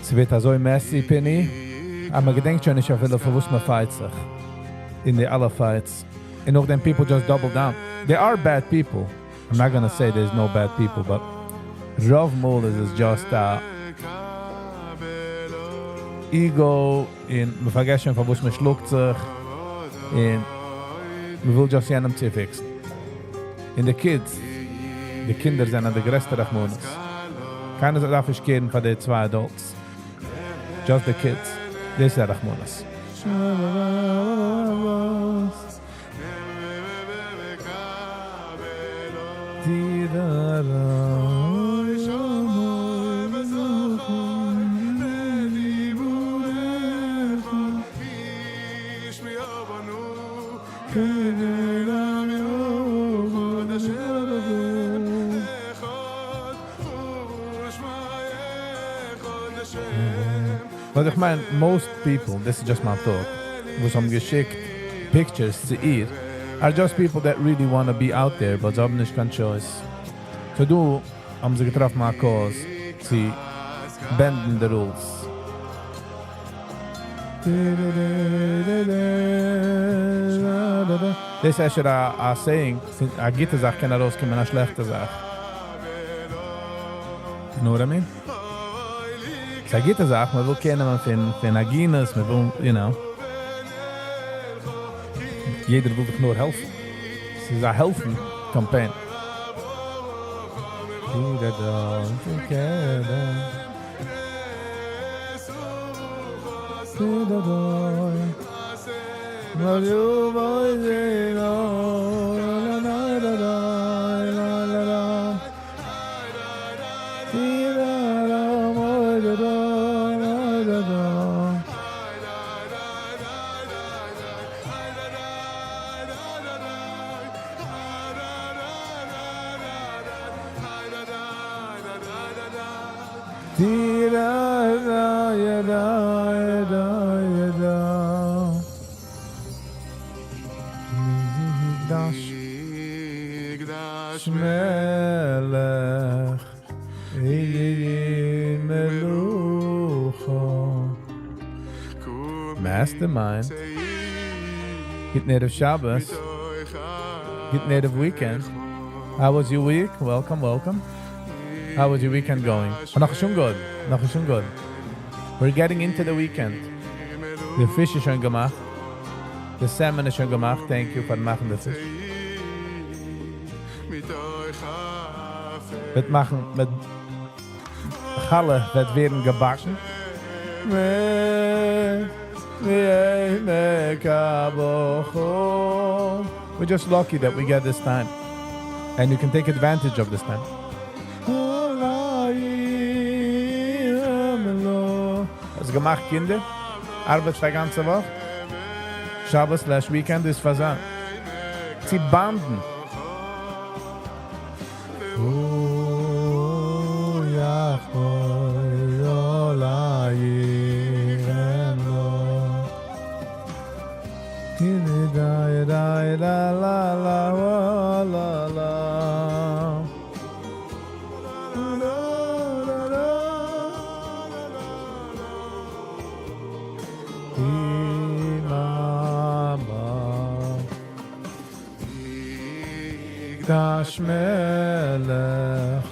ס'ווערט אזוי messy, Penny. אבער מען געדענקט שוין נישט אפילו פאר וואס מען fight זיך. אין די אלע fights. און נאכדעם people just double down. There are bad people. I'm not gonna say there's no bad people, but רוב מאל איז עס just a ego און מען פארגעסט שוין פאר וואס מען שלאגט זיך און מען וויל just יענעם צו fix ן. און די kids, די קינדער זענען די גרעסטע רחמנות. קיינער דארף נישט care ן פאר די צוויי adults. Just the kids. דאס איז א רחמנות. But איך מיין, most people, this is just my thought, וואס האבן געשיקט pictures צו איר, are just people that really want to be out there, but זיי האבן נישט קיין choice. So דא האבן זיי געטראפן א cause צו bend ן the rules. דאס איז שוין א saying, א גוטע זאך קען ארויסקומען א שלעכטע זאך. You know what I mean? ס'איז א גוטע זאך, מען וויל care נעמען פון עגונות, מען וויל, you know. יעדער וויל דיך נאר העלפן. ס'איז א העלפן קאמפיין. יקדש מלך מלוכה. Mastermind. גוטן ערב שבת. גוטן ערב weekend. How was your week? Welcome, welcome. How was your weekend going? Oh, נאך שוין good. נאך שוין good. We're getting into the weekend. די פיש איז שוין געמאכט. די salmon איז שוין געמאכט. Thank you פאר מאכן די פיש. וועט מאכן מיט חלה וועט ווערן געבאקן. We're just lucky that we get this time. And you can take advantage of this time. האסט געמאכט קינדער? ארבעטסט א גאנצע וואך? שבת slash weekend איז פאר זיי צו bond ן. הוא יחמול יקדש מלך.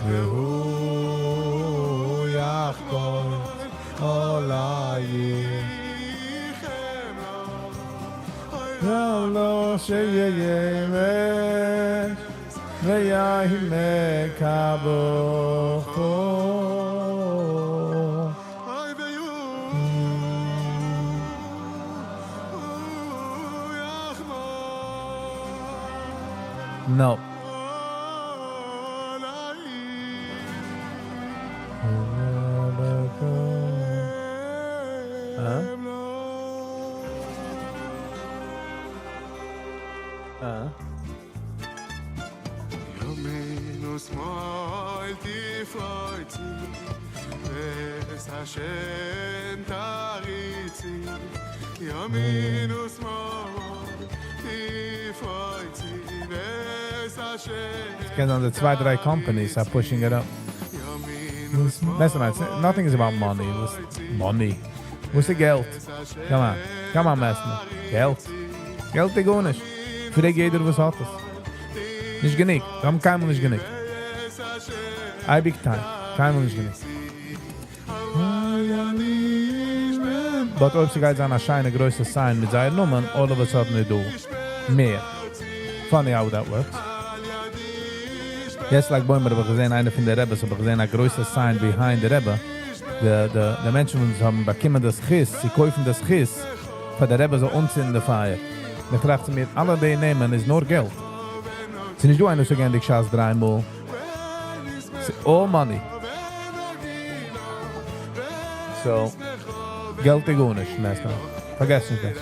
והוא יחקור עלי לא שיהיה ויעמק הבוכו. No. קען זיין די צוויי דריי companies are pushing it up. Mastermind, nothing is about money. וואס money? וואס איז געלט? Come on. Come on, Mastermind. געלט? געלט איז גארנישט. פרעג יעדער וואס האט עס. נישט גענוג. זיי האבן קיינמאל נישט גענוג. אייביג time. קיינמאל נישט גענוג. But אויב ס'גייט זיין א שיינע גרויסע sign מיט זייער נאמען, all of a sudden איז דא מער. Funny how that works. יעצט ל"ג בעומר האב איך געזען איינע פון די רעבעס האב איך געזען א גרויסע sign behind די רעבע. די די די מענטשן וואס האבן באקומען די זכות צו קויפן די זכות פאר די רעבע זאל אנצינדן די פייער. און איך טראכט צו מיר, אלע די נעמען איז נאר געלט. ס'איז נישט דא איינער וואס האט געענדיגט שס דריי מאל. ס'איז all money. So, געלט איז גארנישט, מעסטער. פארגעס נישט דאס.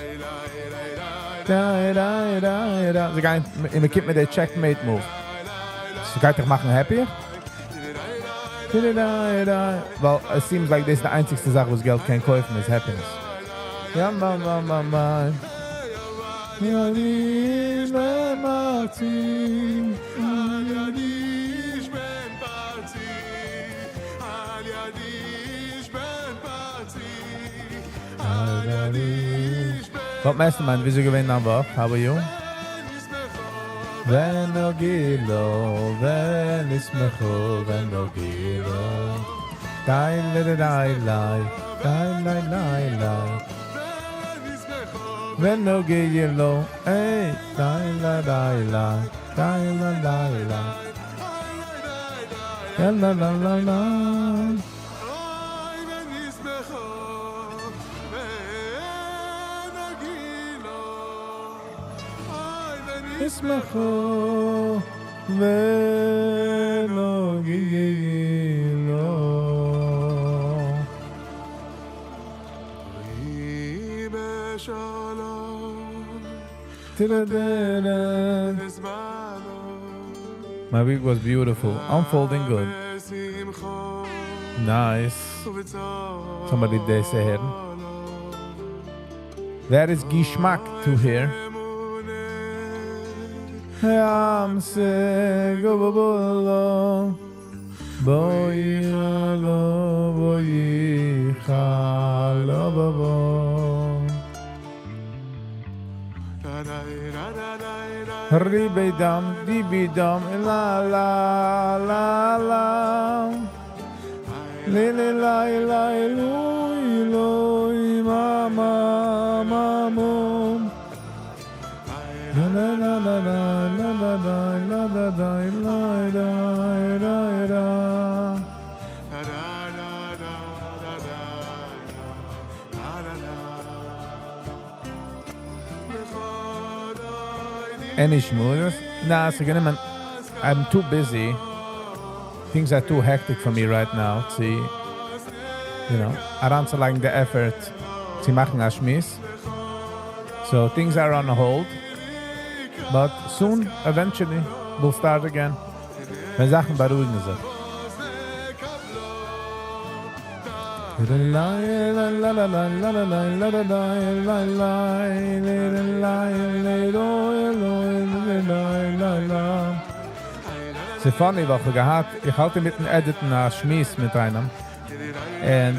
זיי גייען, און מ'קומט מיט די checkmate move. ס'גייט דיך מאכן happier? ווייל עס seems like דאס איז די איינציגסטע זאך וואס געלט קען קויפן איז happiness. יא מא מא מא מא. But Mastermind, וויאזוי געווען דיין וואך? How are you? ונגילה ונשמחו ונגילה דיי לי דיי ליי דיי ליי ליי ליי ונגילה איי דיי ליי דיי ליי דיי ליי ליי ליי לה לה לה לה ונשמחו ונגילה. My week was beautiful, unfolding good. Nice. Somebody דאס הערן. That is געשמאק to hear. ריבי דם, דיבי דם, לא לא לא לא לי לי לי לי לוי לוי מא מא מא מום לה לה לה לה לה לה לה לה לה לה לה לה לה. Any שמועס? Nah, ס'איז גענומען. I'm too busy. Things are too hectic for me right now צו, you know, אריינצולייגן די effort צו מאכן א שמועס. So things are on hold. But soon, eventually, we'll start again. ווען זאכן בארואיגן זיך. ס'איז funny ווייל כ'האב געהאט, איך האלט אינמיטן edit ן א שמועס מיט איינעם, און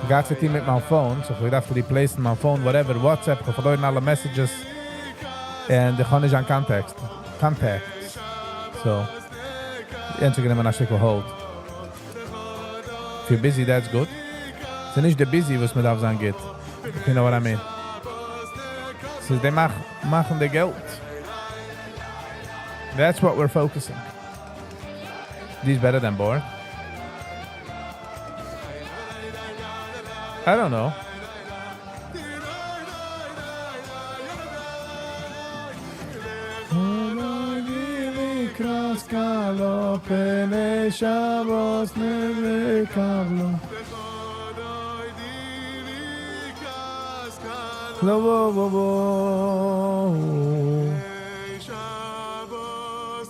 געהאט צו טון מיט מיין phone, so כ'האב געדארפט replace ן מיין phone whatever, WhatsApp, כ'האב פארלוירן אלע messages, און איך האב נישט זיין context, contacts, so יענץ האט גענומען א שטיקל hold. If you're busy that's good. ס'איז נישט די busy וואס מ'דארף זיין גוט, if you know what I mean. ס'איז די מאכן די געלט. That's what we're focusing. This better than bored? I don't know.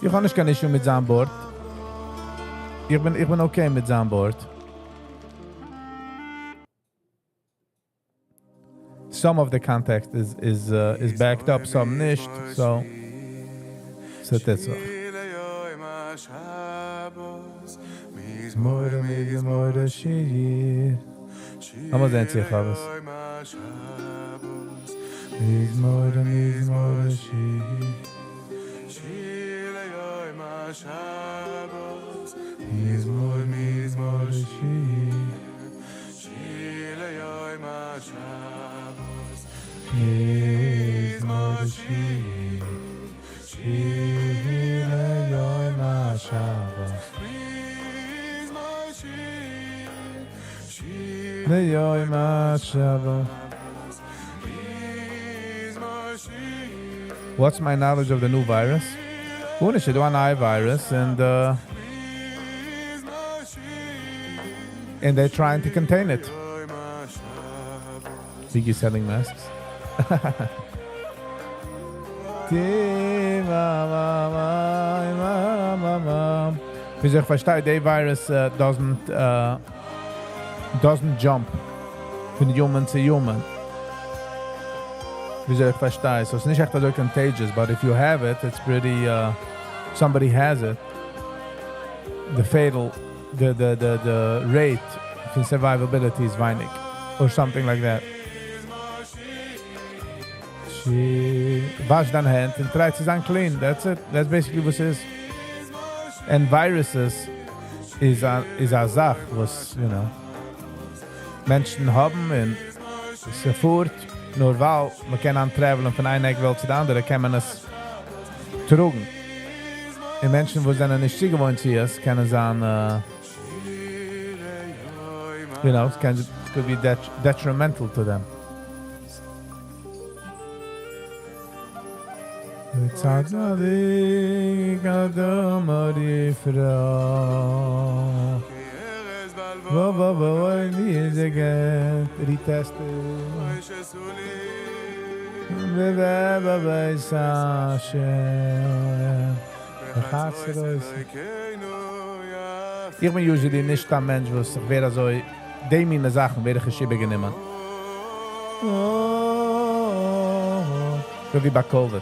איך האב נישט קיין issue מיט זיין בארד. איך בין איך בין okay מיט זיין בארד. Some of the context איז איז איז backed up some נישט, so ס'טוט זיך. לאמיר זען צו איך האב עס. What's my knowledge of the new virus? גארנישט, ס'איז דא א נייע virus און און they're trying to contain it. Ziggy selling masks. וויאזוי איך פארשטיי די virus doesn't doesn't jump פון human צו human. וויאזוי איך פארשטיי. So ס'איז נישט עכט אזוי contagious but if you have it it's pretty somebody has it the fatal די די די די rate פון survivability איז ווייניג or something like that. וואש דיין הענט און try צו זיין clean. That's it. That's basically וואס ס'איז. And viruses איז א זאך וואס, you know, מענטשן האבן און ס'פארט, נאר ווייל מ'קען אן travel ן פון איין עק וועלט צו די אנדערע קען מען עס טראגן. און מענטשן וואס זענען נישט צוגעוואוינט צו עס קענען זיין, you know, עס קען, could be detrimental to them. וצדיק אדמה יפרח. וואו retested. בבית השם. בחצרות. איך בין usually נישט א מענטש וואס איך ווער אזוי, די מינע זאכן ווער איך נישט איבערגענומען. אזוי ווי ביי COVID.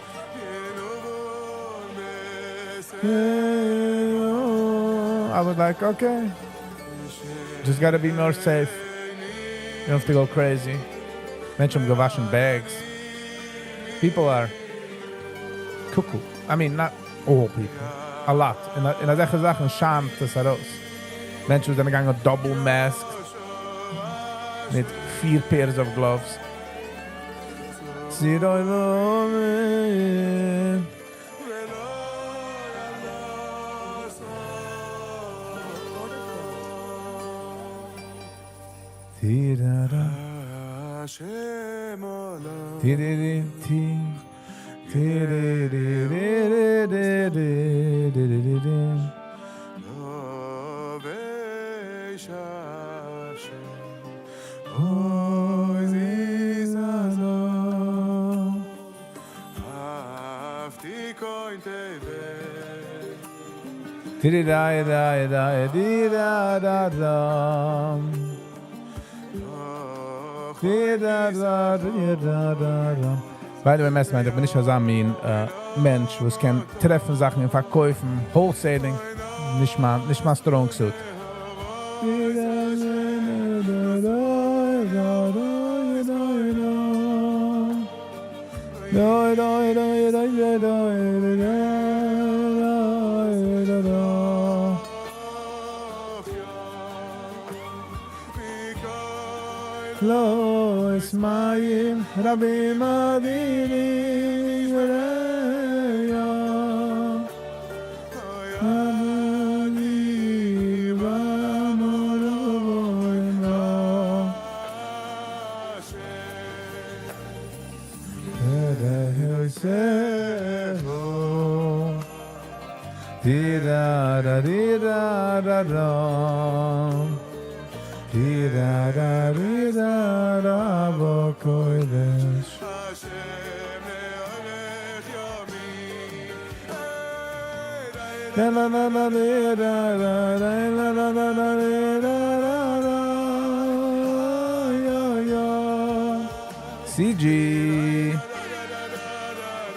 I was like, okay, just gotta be more safe. You don't have to go crazy. מענטשן האבן געוואשן bags. People are cuckoo. I mean, not all people. A lot. אין אזעלכע זאכן שיינט עס ארויס. מענטשן וואס זענען געגאנגען double masked מיט פיר pairs of gloves. צרור ואומר. טירארא. טירירי טי. טירירירירירירירירירירי. טיריריי די רא רא. טירארא רירארא. By the way, מעסטער, איך בין נישט אזא מין מענטש, וואס קען טרעפן זאכן און פארקויפן, wholesaling, נישט מיין strong suit. כלות מים רבים אדירים ורעים אבנים ואמרו לו יוסף טירארארירארא טירארארירארא בקודש. La la la la la la la la la la la la la la ya ya. CG.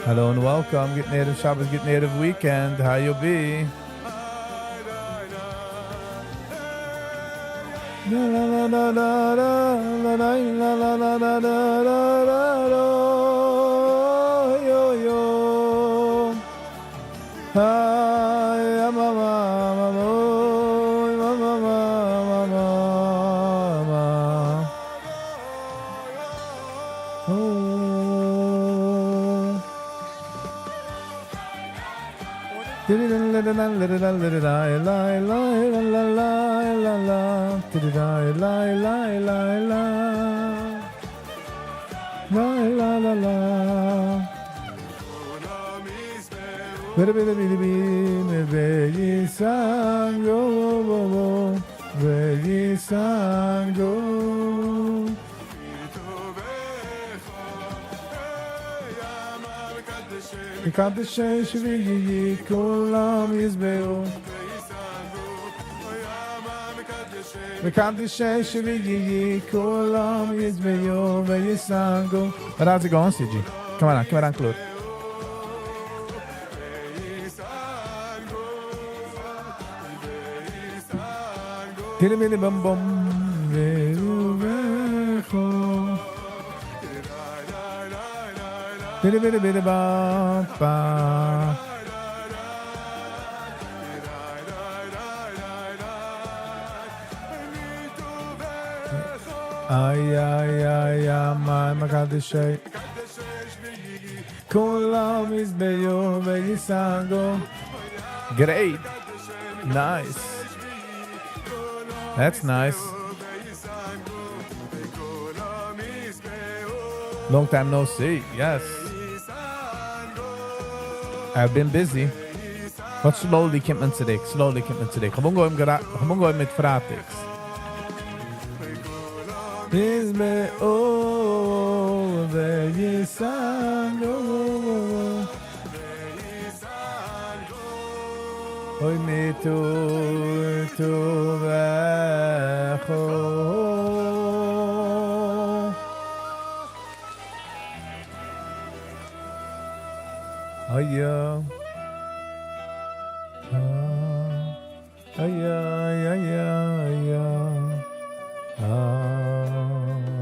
Hello and welcome. גוטן ערב שבת, גוטן ערב weekend. How you be? La la la la la la la la la la la la la la la la yo yo. Hi, ma ma ma ma ma ma ma ma ma ma. Oh. La la la la la la la la la la la la la la. וישגו וישגו. מקדשי שביעי כולם ישבעו מקדשי שביעי כולם ישבעו וישגו. But how's it going, CG? Come on, come on, Claude. Tiri bum bum veru vecho. ביטע ביטע ביטע בא בא. איי איי איי איי מיין מקדשי כולם ישבעו וישגו. Great. Nice. That's nice. Long time no see. Yes. I've been busy. But slowly קומט מען צוריק. Slowly קומט מען צוריק. איך האב אנגעהויבן גערא- איך האב אנגעהויבן מיט פרייטאגס. ישבעו וישגו. אוי מטוב טובך. אוי יא. איי איי איי איי אה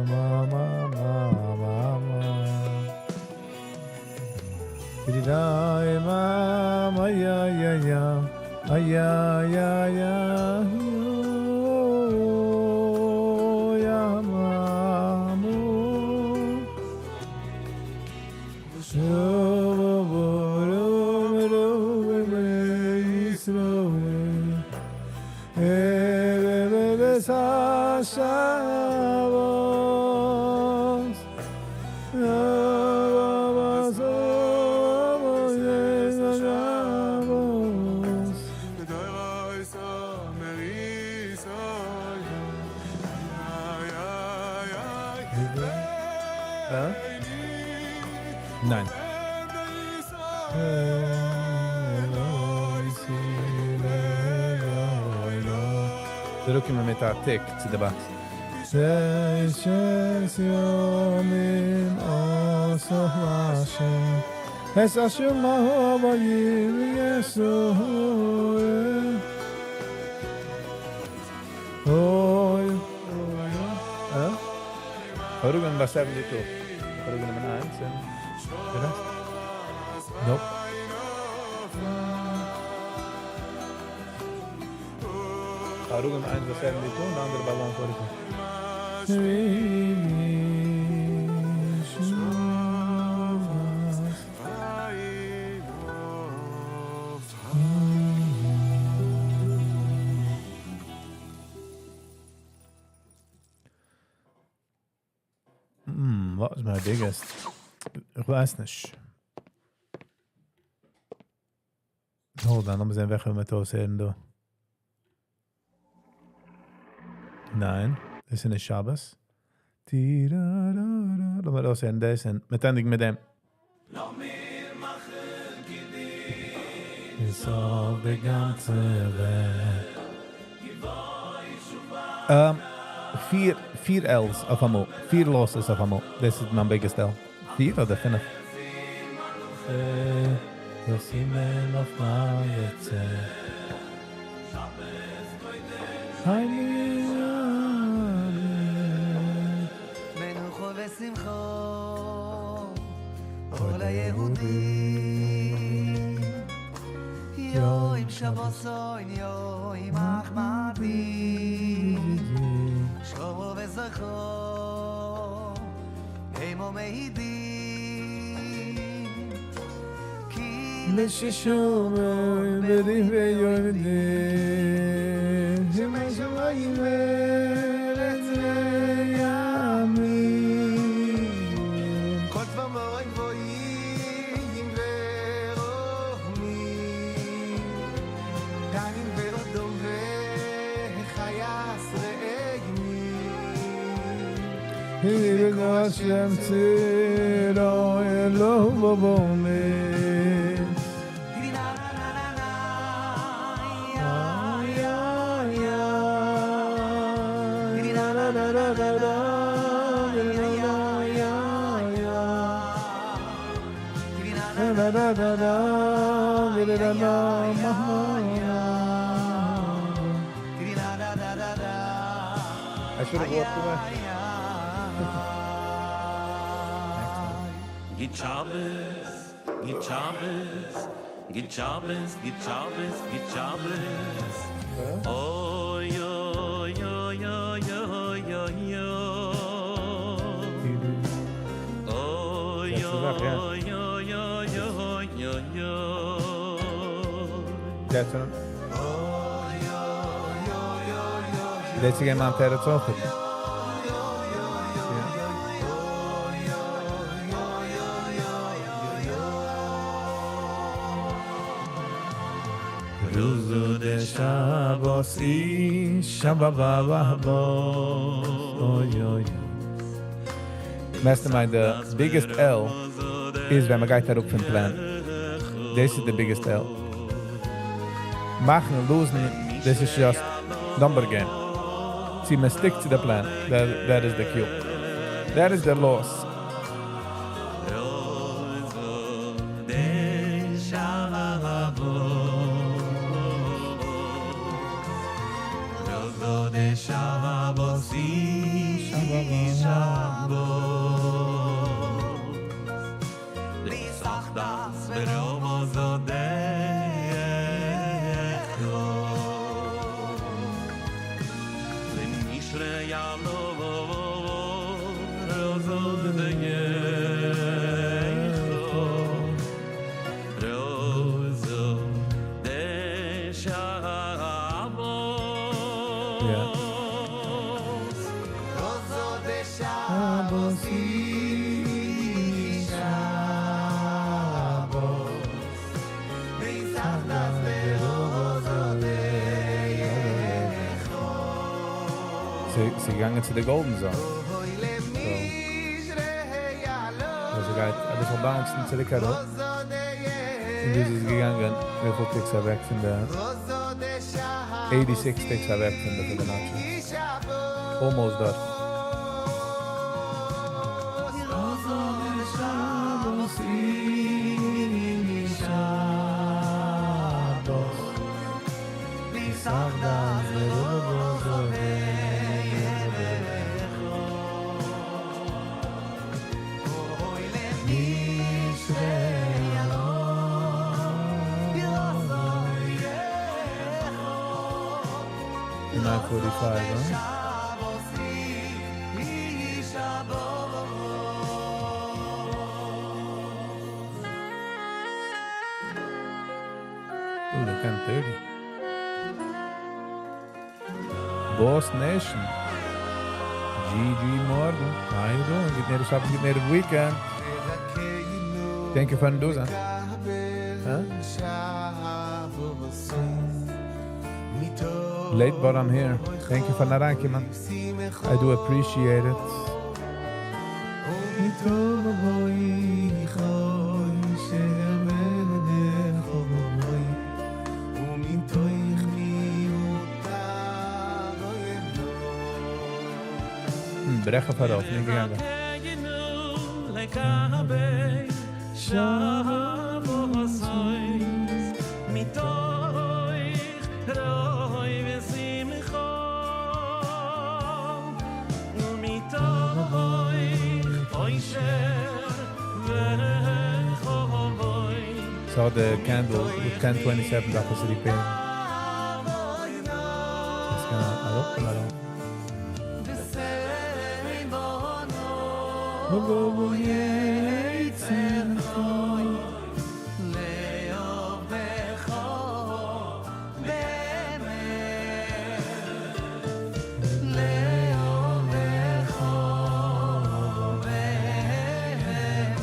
מא מא מא מא מא דידי מא מא יא יא יא איי יא יא יא יא מא מו ניין. צוריקקומען מיט א tick צו די box. ששת ימים עשה השם את אשר מהבאים ישראל. אוי, אה? אראפגענומען ביי 72. אראפגענומען איינס און די rest. Nope. אראפגענומען איינס ביי 72 און די אנדערע ביי 145. What was my biggest? איך ווייס נישט. Hold on, לאמיר זען, וועלכע מיר אויסהערן דא. ניין, דאס איז נישט שבת. טי-רא-רא-רא. לאמיר אויסהערן דאס און מיר ענדיגן מיט דעם. איז אויף די גאנצע וועלט. פיר, פיר L's אויף אמאל. פיר losses אויף אמאל. דאס איז מיין biggest L. פיר אדער פינף? דאס איז מען אויף מיין צער. הייליגע מנוחו ושמחו, אור ליהודים. יום שבתון יום אחמדים. שלמה וזכרו, הם מעידים. כי לששום ברי ויורדים שמי שמיים ארץ וימים כל צבא מורי גבוהים ורוחמים תנין ואודום וחייס רעגמים הנה השם צירו אלוהו בבומי דידי נה נה נה נה יא יא יא נה נה נה נה נה נה יא יא יא נה נה נה נה נה נה נה נה דידי נה נה נה נה נה I should have walked away. Next time. גוט שבת, גוט שבת, גוט שבת, גוט שבת, גוט שבת. אוי אוי אוי אוי אוי אוי אוי. דאס איז אויך, יא. אוי אוי אוי אוי אוי אוי. That's it. דאס איז געווען מיין תירוץ אויך. Yeah. רוזא דשבת שבת אוי אוי. Mastermind, the biggest L איז ווען מען גייט אראפ פון plan. This is the biggest L. מאכן און lose ן, this is just number game. צי מען stick to the plan. That is the cue. That is the loss. רוזא דשבת רוזא דשבת שבת בהתאחדות ברומזו דכו למישרי יעלו רוזו דייכו רוזו דשבת. רוזא דשבת שבת בהתאחדות ברוזא דייכו. זי געגאנגען צו the golden zone. אוי למישרי יעלו. אז זי גייט א ביסל bounce ן צוריק אראפ. רוזא און דאס איז געגאנגען, וויפיל ticks אוועק פון די 86 ticks אוועק פון די Fibonacci. Almost done. רוזא דשבת שבת בהתאחדות ברוזא דייכו אוי למישרי יעלו רוזא דייכו. 945, huh? שבת שבת. Ooh, the 1030. Boss Nation. GG Morgan. How you doing? Getting ready to shop, getting ready weekend. Thank you for doing that. Huh? Late, but I'm here. Thank you for אריינקומען. I do appreciate it. ומתוך בואי חושך בנחוי ומתוך מיעוטה ברעך אויף ארויף, נישט געגאנגען. לקבל שבת מתוך רוי ושמחו ומתוך אושר וחובוי. Saw the candle with 1027 דארף עס repair. It's gonna אראפ אדער ארויף? ובוא יצר לעובדך באמת לעובדך באמת.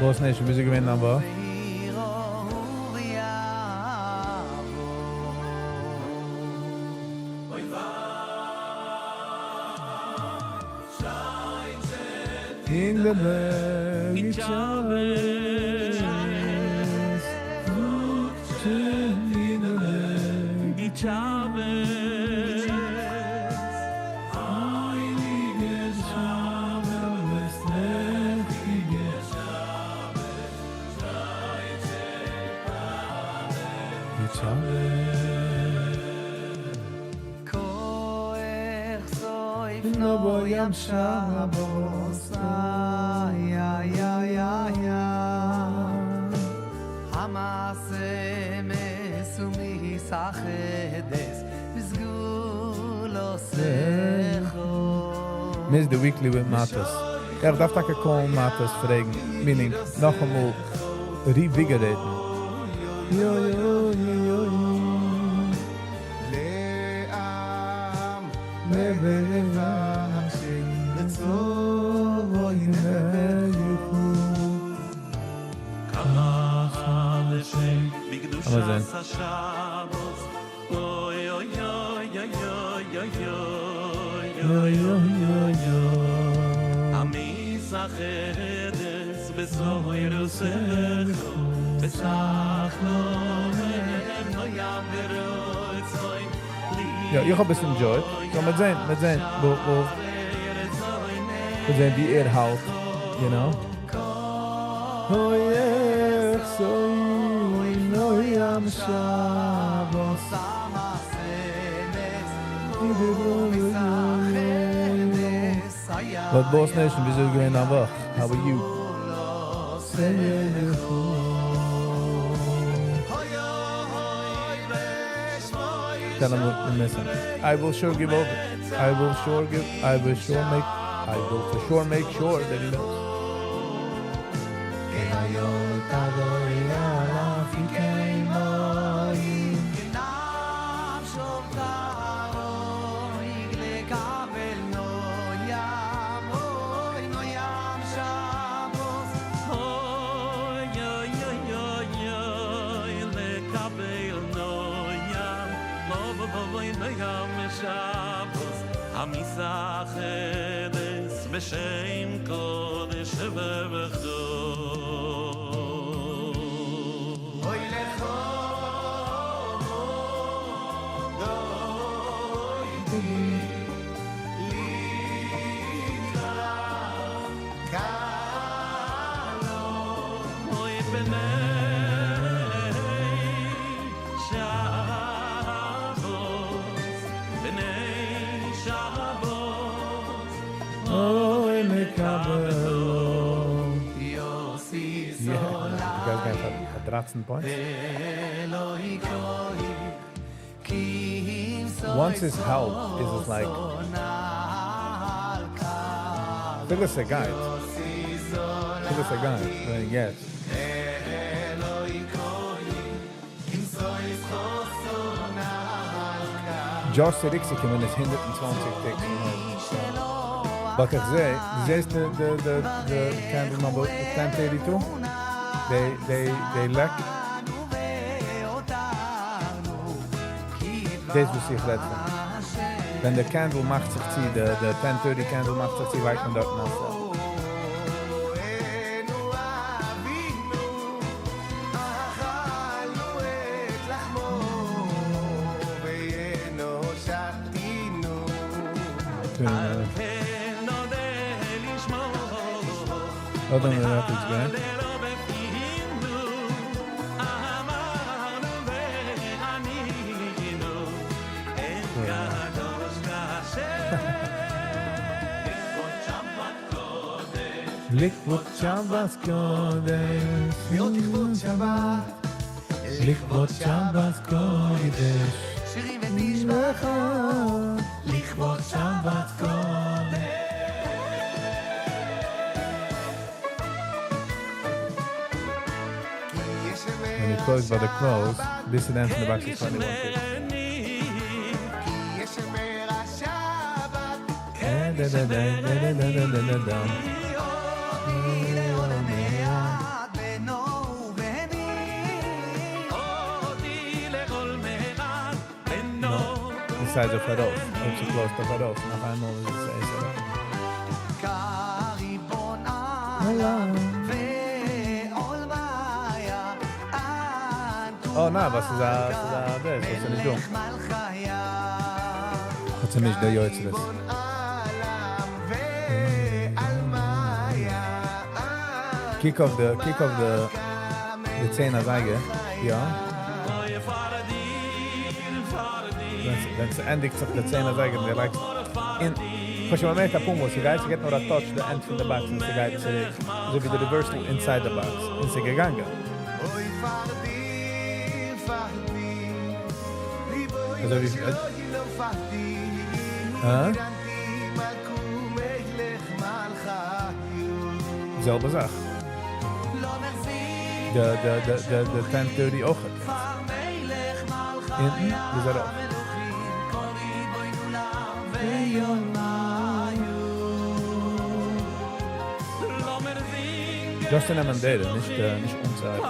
Boss Nation, מיר געווינען אבער. ויראו ויעבור. אוי אין די בערג גוט שבת. אין די בערג גוט שבת. הייליגע שבת, לעכטיגע שבת, גוט שבת. כוח סוף. נוים שבת איי איי איי איי המעשה מסומי סחדס בסגולותיך. Miss the weekly with Matas. איך דארף טאקע call ן Matas פרעגן, meaning נאכאמאל revigorate ן. יא יא יא יא. לעם מבקשים רצונך. לאמיר זען. אוי אוי אוי אוי אוי אוי יא יא יא יא. המתאחדת בתורתך ותחלום נוים ברצון. יא, איך האב עס enjoyed. So מיר זען, מיר זען, וואו, וואו, מיר זען ווי ער האלט, you know. Oh yeah, so נוים שבת. But Boss Nation, וויאזוי איז געווען דיין וואך? How are you? Tell him what we're missing. I will sure give over. I will sure give. I will sure make. I will for sure make sure that he knows. המתאחדת בשם קודש וברכו. אוי לך דודי לקראת כלה. אוי בני שבת בני שבת אוי מקבל. יוסי Yeah, you guys got a 13 points. אלוהי כי Once his help is just like אפילו ס'גייט. אפילו ס'גייט. Then yes. Josh צוריקצוקומען איז 120 ticks פון אויבן. But איך זע, דו זעסט די די די די candle number 1032? They they they lack. דאס וואס איך רעד פון. ווען די candle מאכט זיך צו, די די 1030 candle מאכט זיך צו, לייגט מען דארטן א sell. לאז דעם Rapids גיין. לכבוד שבת קודש. לכבוד שבת. לכבוד שבת קודש. שירים ותשבחות. לכבוד שבת קודש. When you close by the close, this is the box is 21 ticks. די size of פאראויס, אויב ס' close ט אויף ארויף, נאך איינמאל איז עס עס ארויף. Oh ניין, וואס איז א, ס'איז א דאס, וואס איז נישט דא. האט זי נישט די יוצרות. קוק אויף די, קוק אויף די, די צען אזייגער, יא. ווען ס'ענדיגט זיך די צען אזייגער און די לייגסט. און כ'האב שוין באמערקט אפאר מאל, ס'גייט, ס'געט נאר א touch די end פון די box און ס'גייט צוריק. אזוי ווי די reversal inside the box. און ס'געגאנגען. אזוי ווי... הא? זעלבע זאך. די די די די די 1030 אויך יעצט. אונטן ביז ארויף. Just צו נעמען data, נישט נישט אנצוהייבן.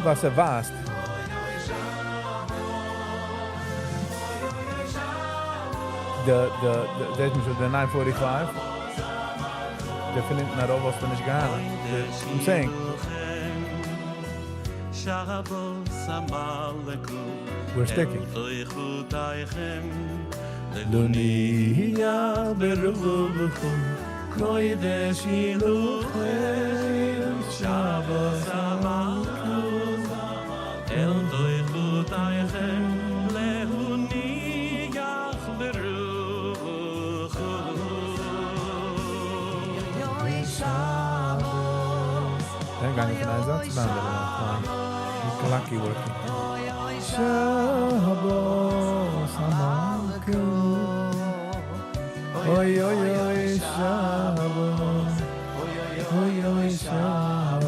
וואס ער ווייזט. די די די זעהט נישט די 945 די פון אונטן ארויף וואלסטו נישט געהאט. I'm saying. We're sticking. געגאנגען פון איין זייט צום אנדערן. Clocky working. שבת המלכה. אוי אוי אוי שבת. אוי אוי שבת.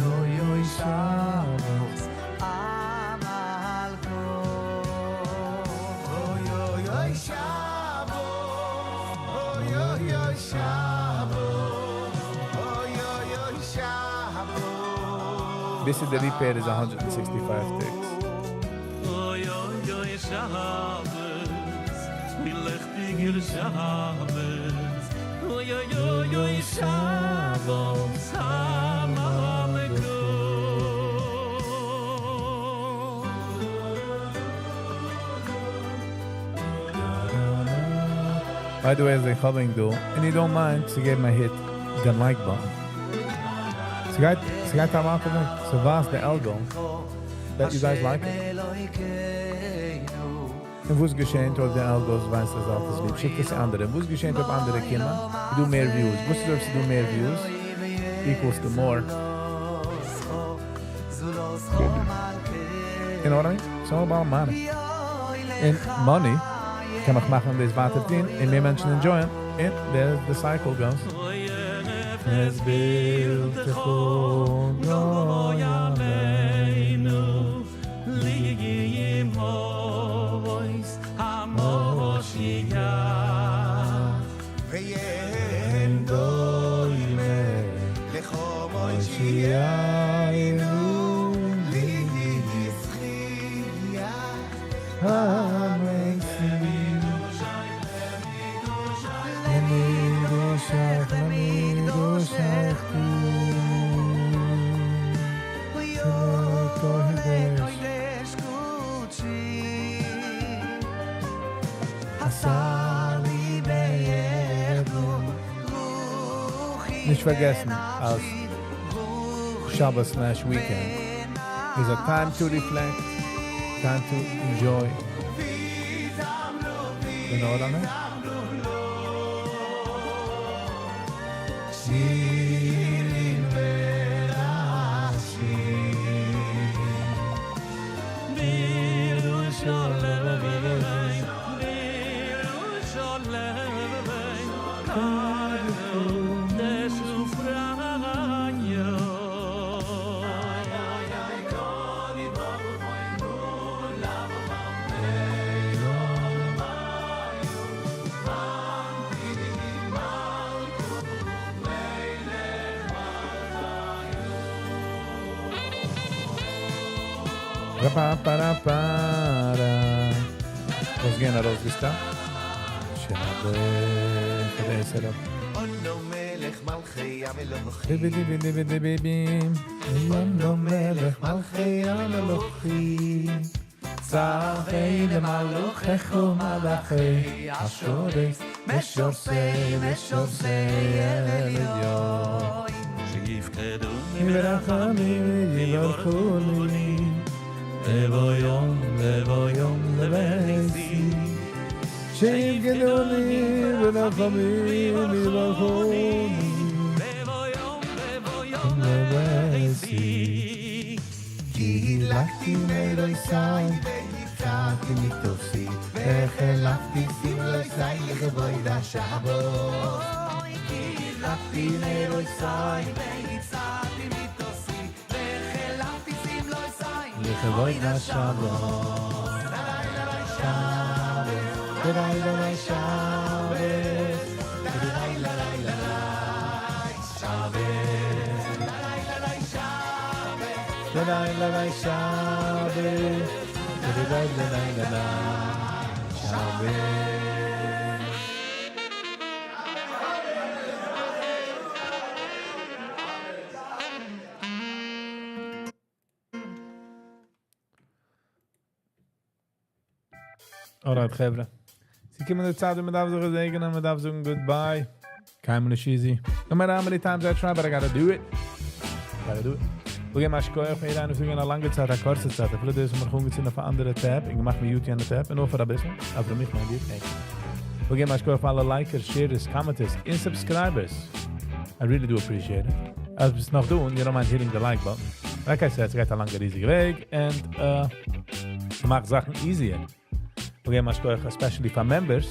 אוי אוי שבת. אוי אוי אוי שבת. אוי אוי אוי שבת. אוי אוי אוי שבת. This is the repair is 165 ticks. אוי אוי אוי שבת, ווי ליכטיגער שבת. אוי אוי אוי אוי שבת, המלכה. By the way, as they coming do, and you don't mind to give my hit the like button. ס'גייט, ס'גייט am Anfang, so was the algo that you guys like it. און וואס געשעט אויב די algos ווייסט אז אלעס ליב, שיקט עס אנדערע. וואס געשעט אויב אנדערע קומען, דא מער views. וואס איז אויב ס'דא מער views? Equals to more. You know what I mean? It's all about money. און money קען מען מאכן דאס ווייטער טון און מער מענטשן enjoy ען. And there the cycle goes. עס בילט גוי עלינו לימות המשיח. ואין דומה לך מושיענו לתחייה המתים. למקדשך, למקדשך קום. קודש קודשי השר לי בידו רוחי נישט פארגעסן, אז שבת slash weekend is a time to reflect, time to enjoy. You know what I mean? שירים ולשיר בירושלים, בירושלים, קודש ופרעיה. Ra-pa-pa-ra-pa-ra. וואס גייען ארויסגעשטעלט? שבת, כדי אנא מלך מלכי המלכים דיבי דיבי דיבי דיבי בים. אנא מלך מלכי המלכים צוה למלאכיך ומלאכי השרת. משורתי משורתי אליון שיפקדוני ברחמים יברכוני בבוא יום בבוא יום לביתי שיפקדוני ברחמים יברכוני בבוא יום בבוא יום לביתי כי הדלקתי נרותי והצעתי מטוסי והחלפתי שמלותי לכבוד השבת כי הדלקתי נרותי והצעתי מטוסי והחלפתי שמלותי לכבוד השבת לילה לילה שבת לילה לילה שבת לילה לילה שבת לילה לילה שבת Alright, חברה. ס'געקומען די צייט, ווען מ'דארף זיך געזעגענען, מ'דארף זאגן goodbye. קיינמאל נישט easy. No matter how many times I try, but I gotta do it. Gotta do it. מיר געבן א שכוח פאר יעדער איינער, וואס א לאנגע צייט, א קורצע צייט. אפילו דאס, מיר האבן געזען אויף אן אנדערע tab, און געמאכט mute יענע tab, און נאר פאר א ביסל. אבער מיך מיינט איר, thank you. מיר געבן א שכוח פאר אלע likers, sharers, commenters, און subscribers. I really do appreciate it. אז ביסט נאך דא, you don't mind hitting the like button. Like I said, ס'גייט א לאנגע ריזיגע וועג, and ס'מאכט זאכן easier. מיר געבן א שכוח, especially פאר members,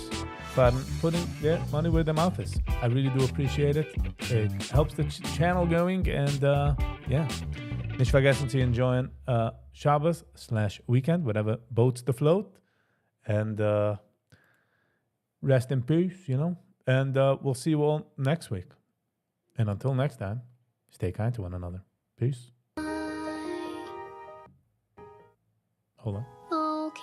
for putting their money where their mouth is. I really do appreciate it. It helps the ch channel going, and yeah. נישט פארגעסן צו enjoyen Shabbos slash weekend, whatever boats the float. And rest in peace, you know. And we'll see you all next week. And until next time, stay kind to one another. Peace. Hold on.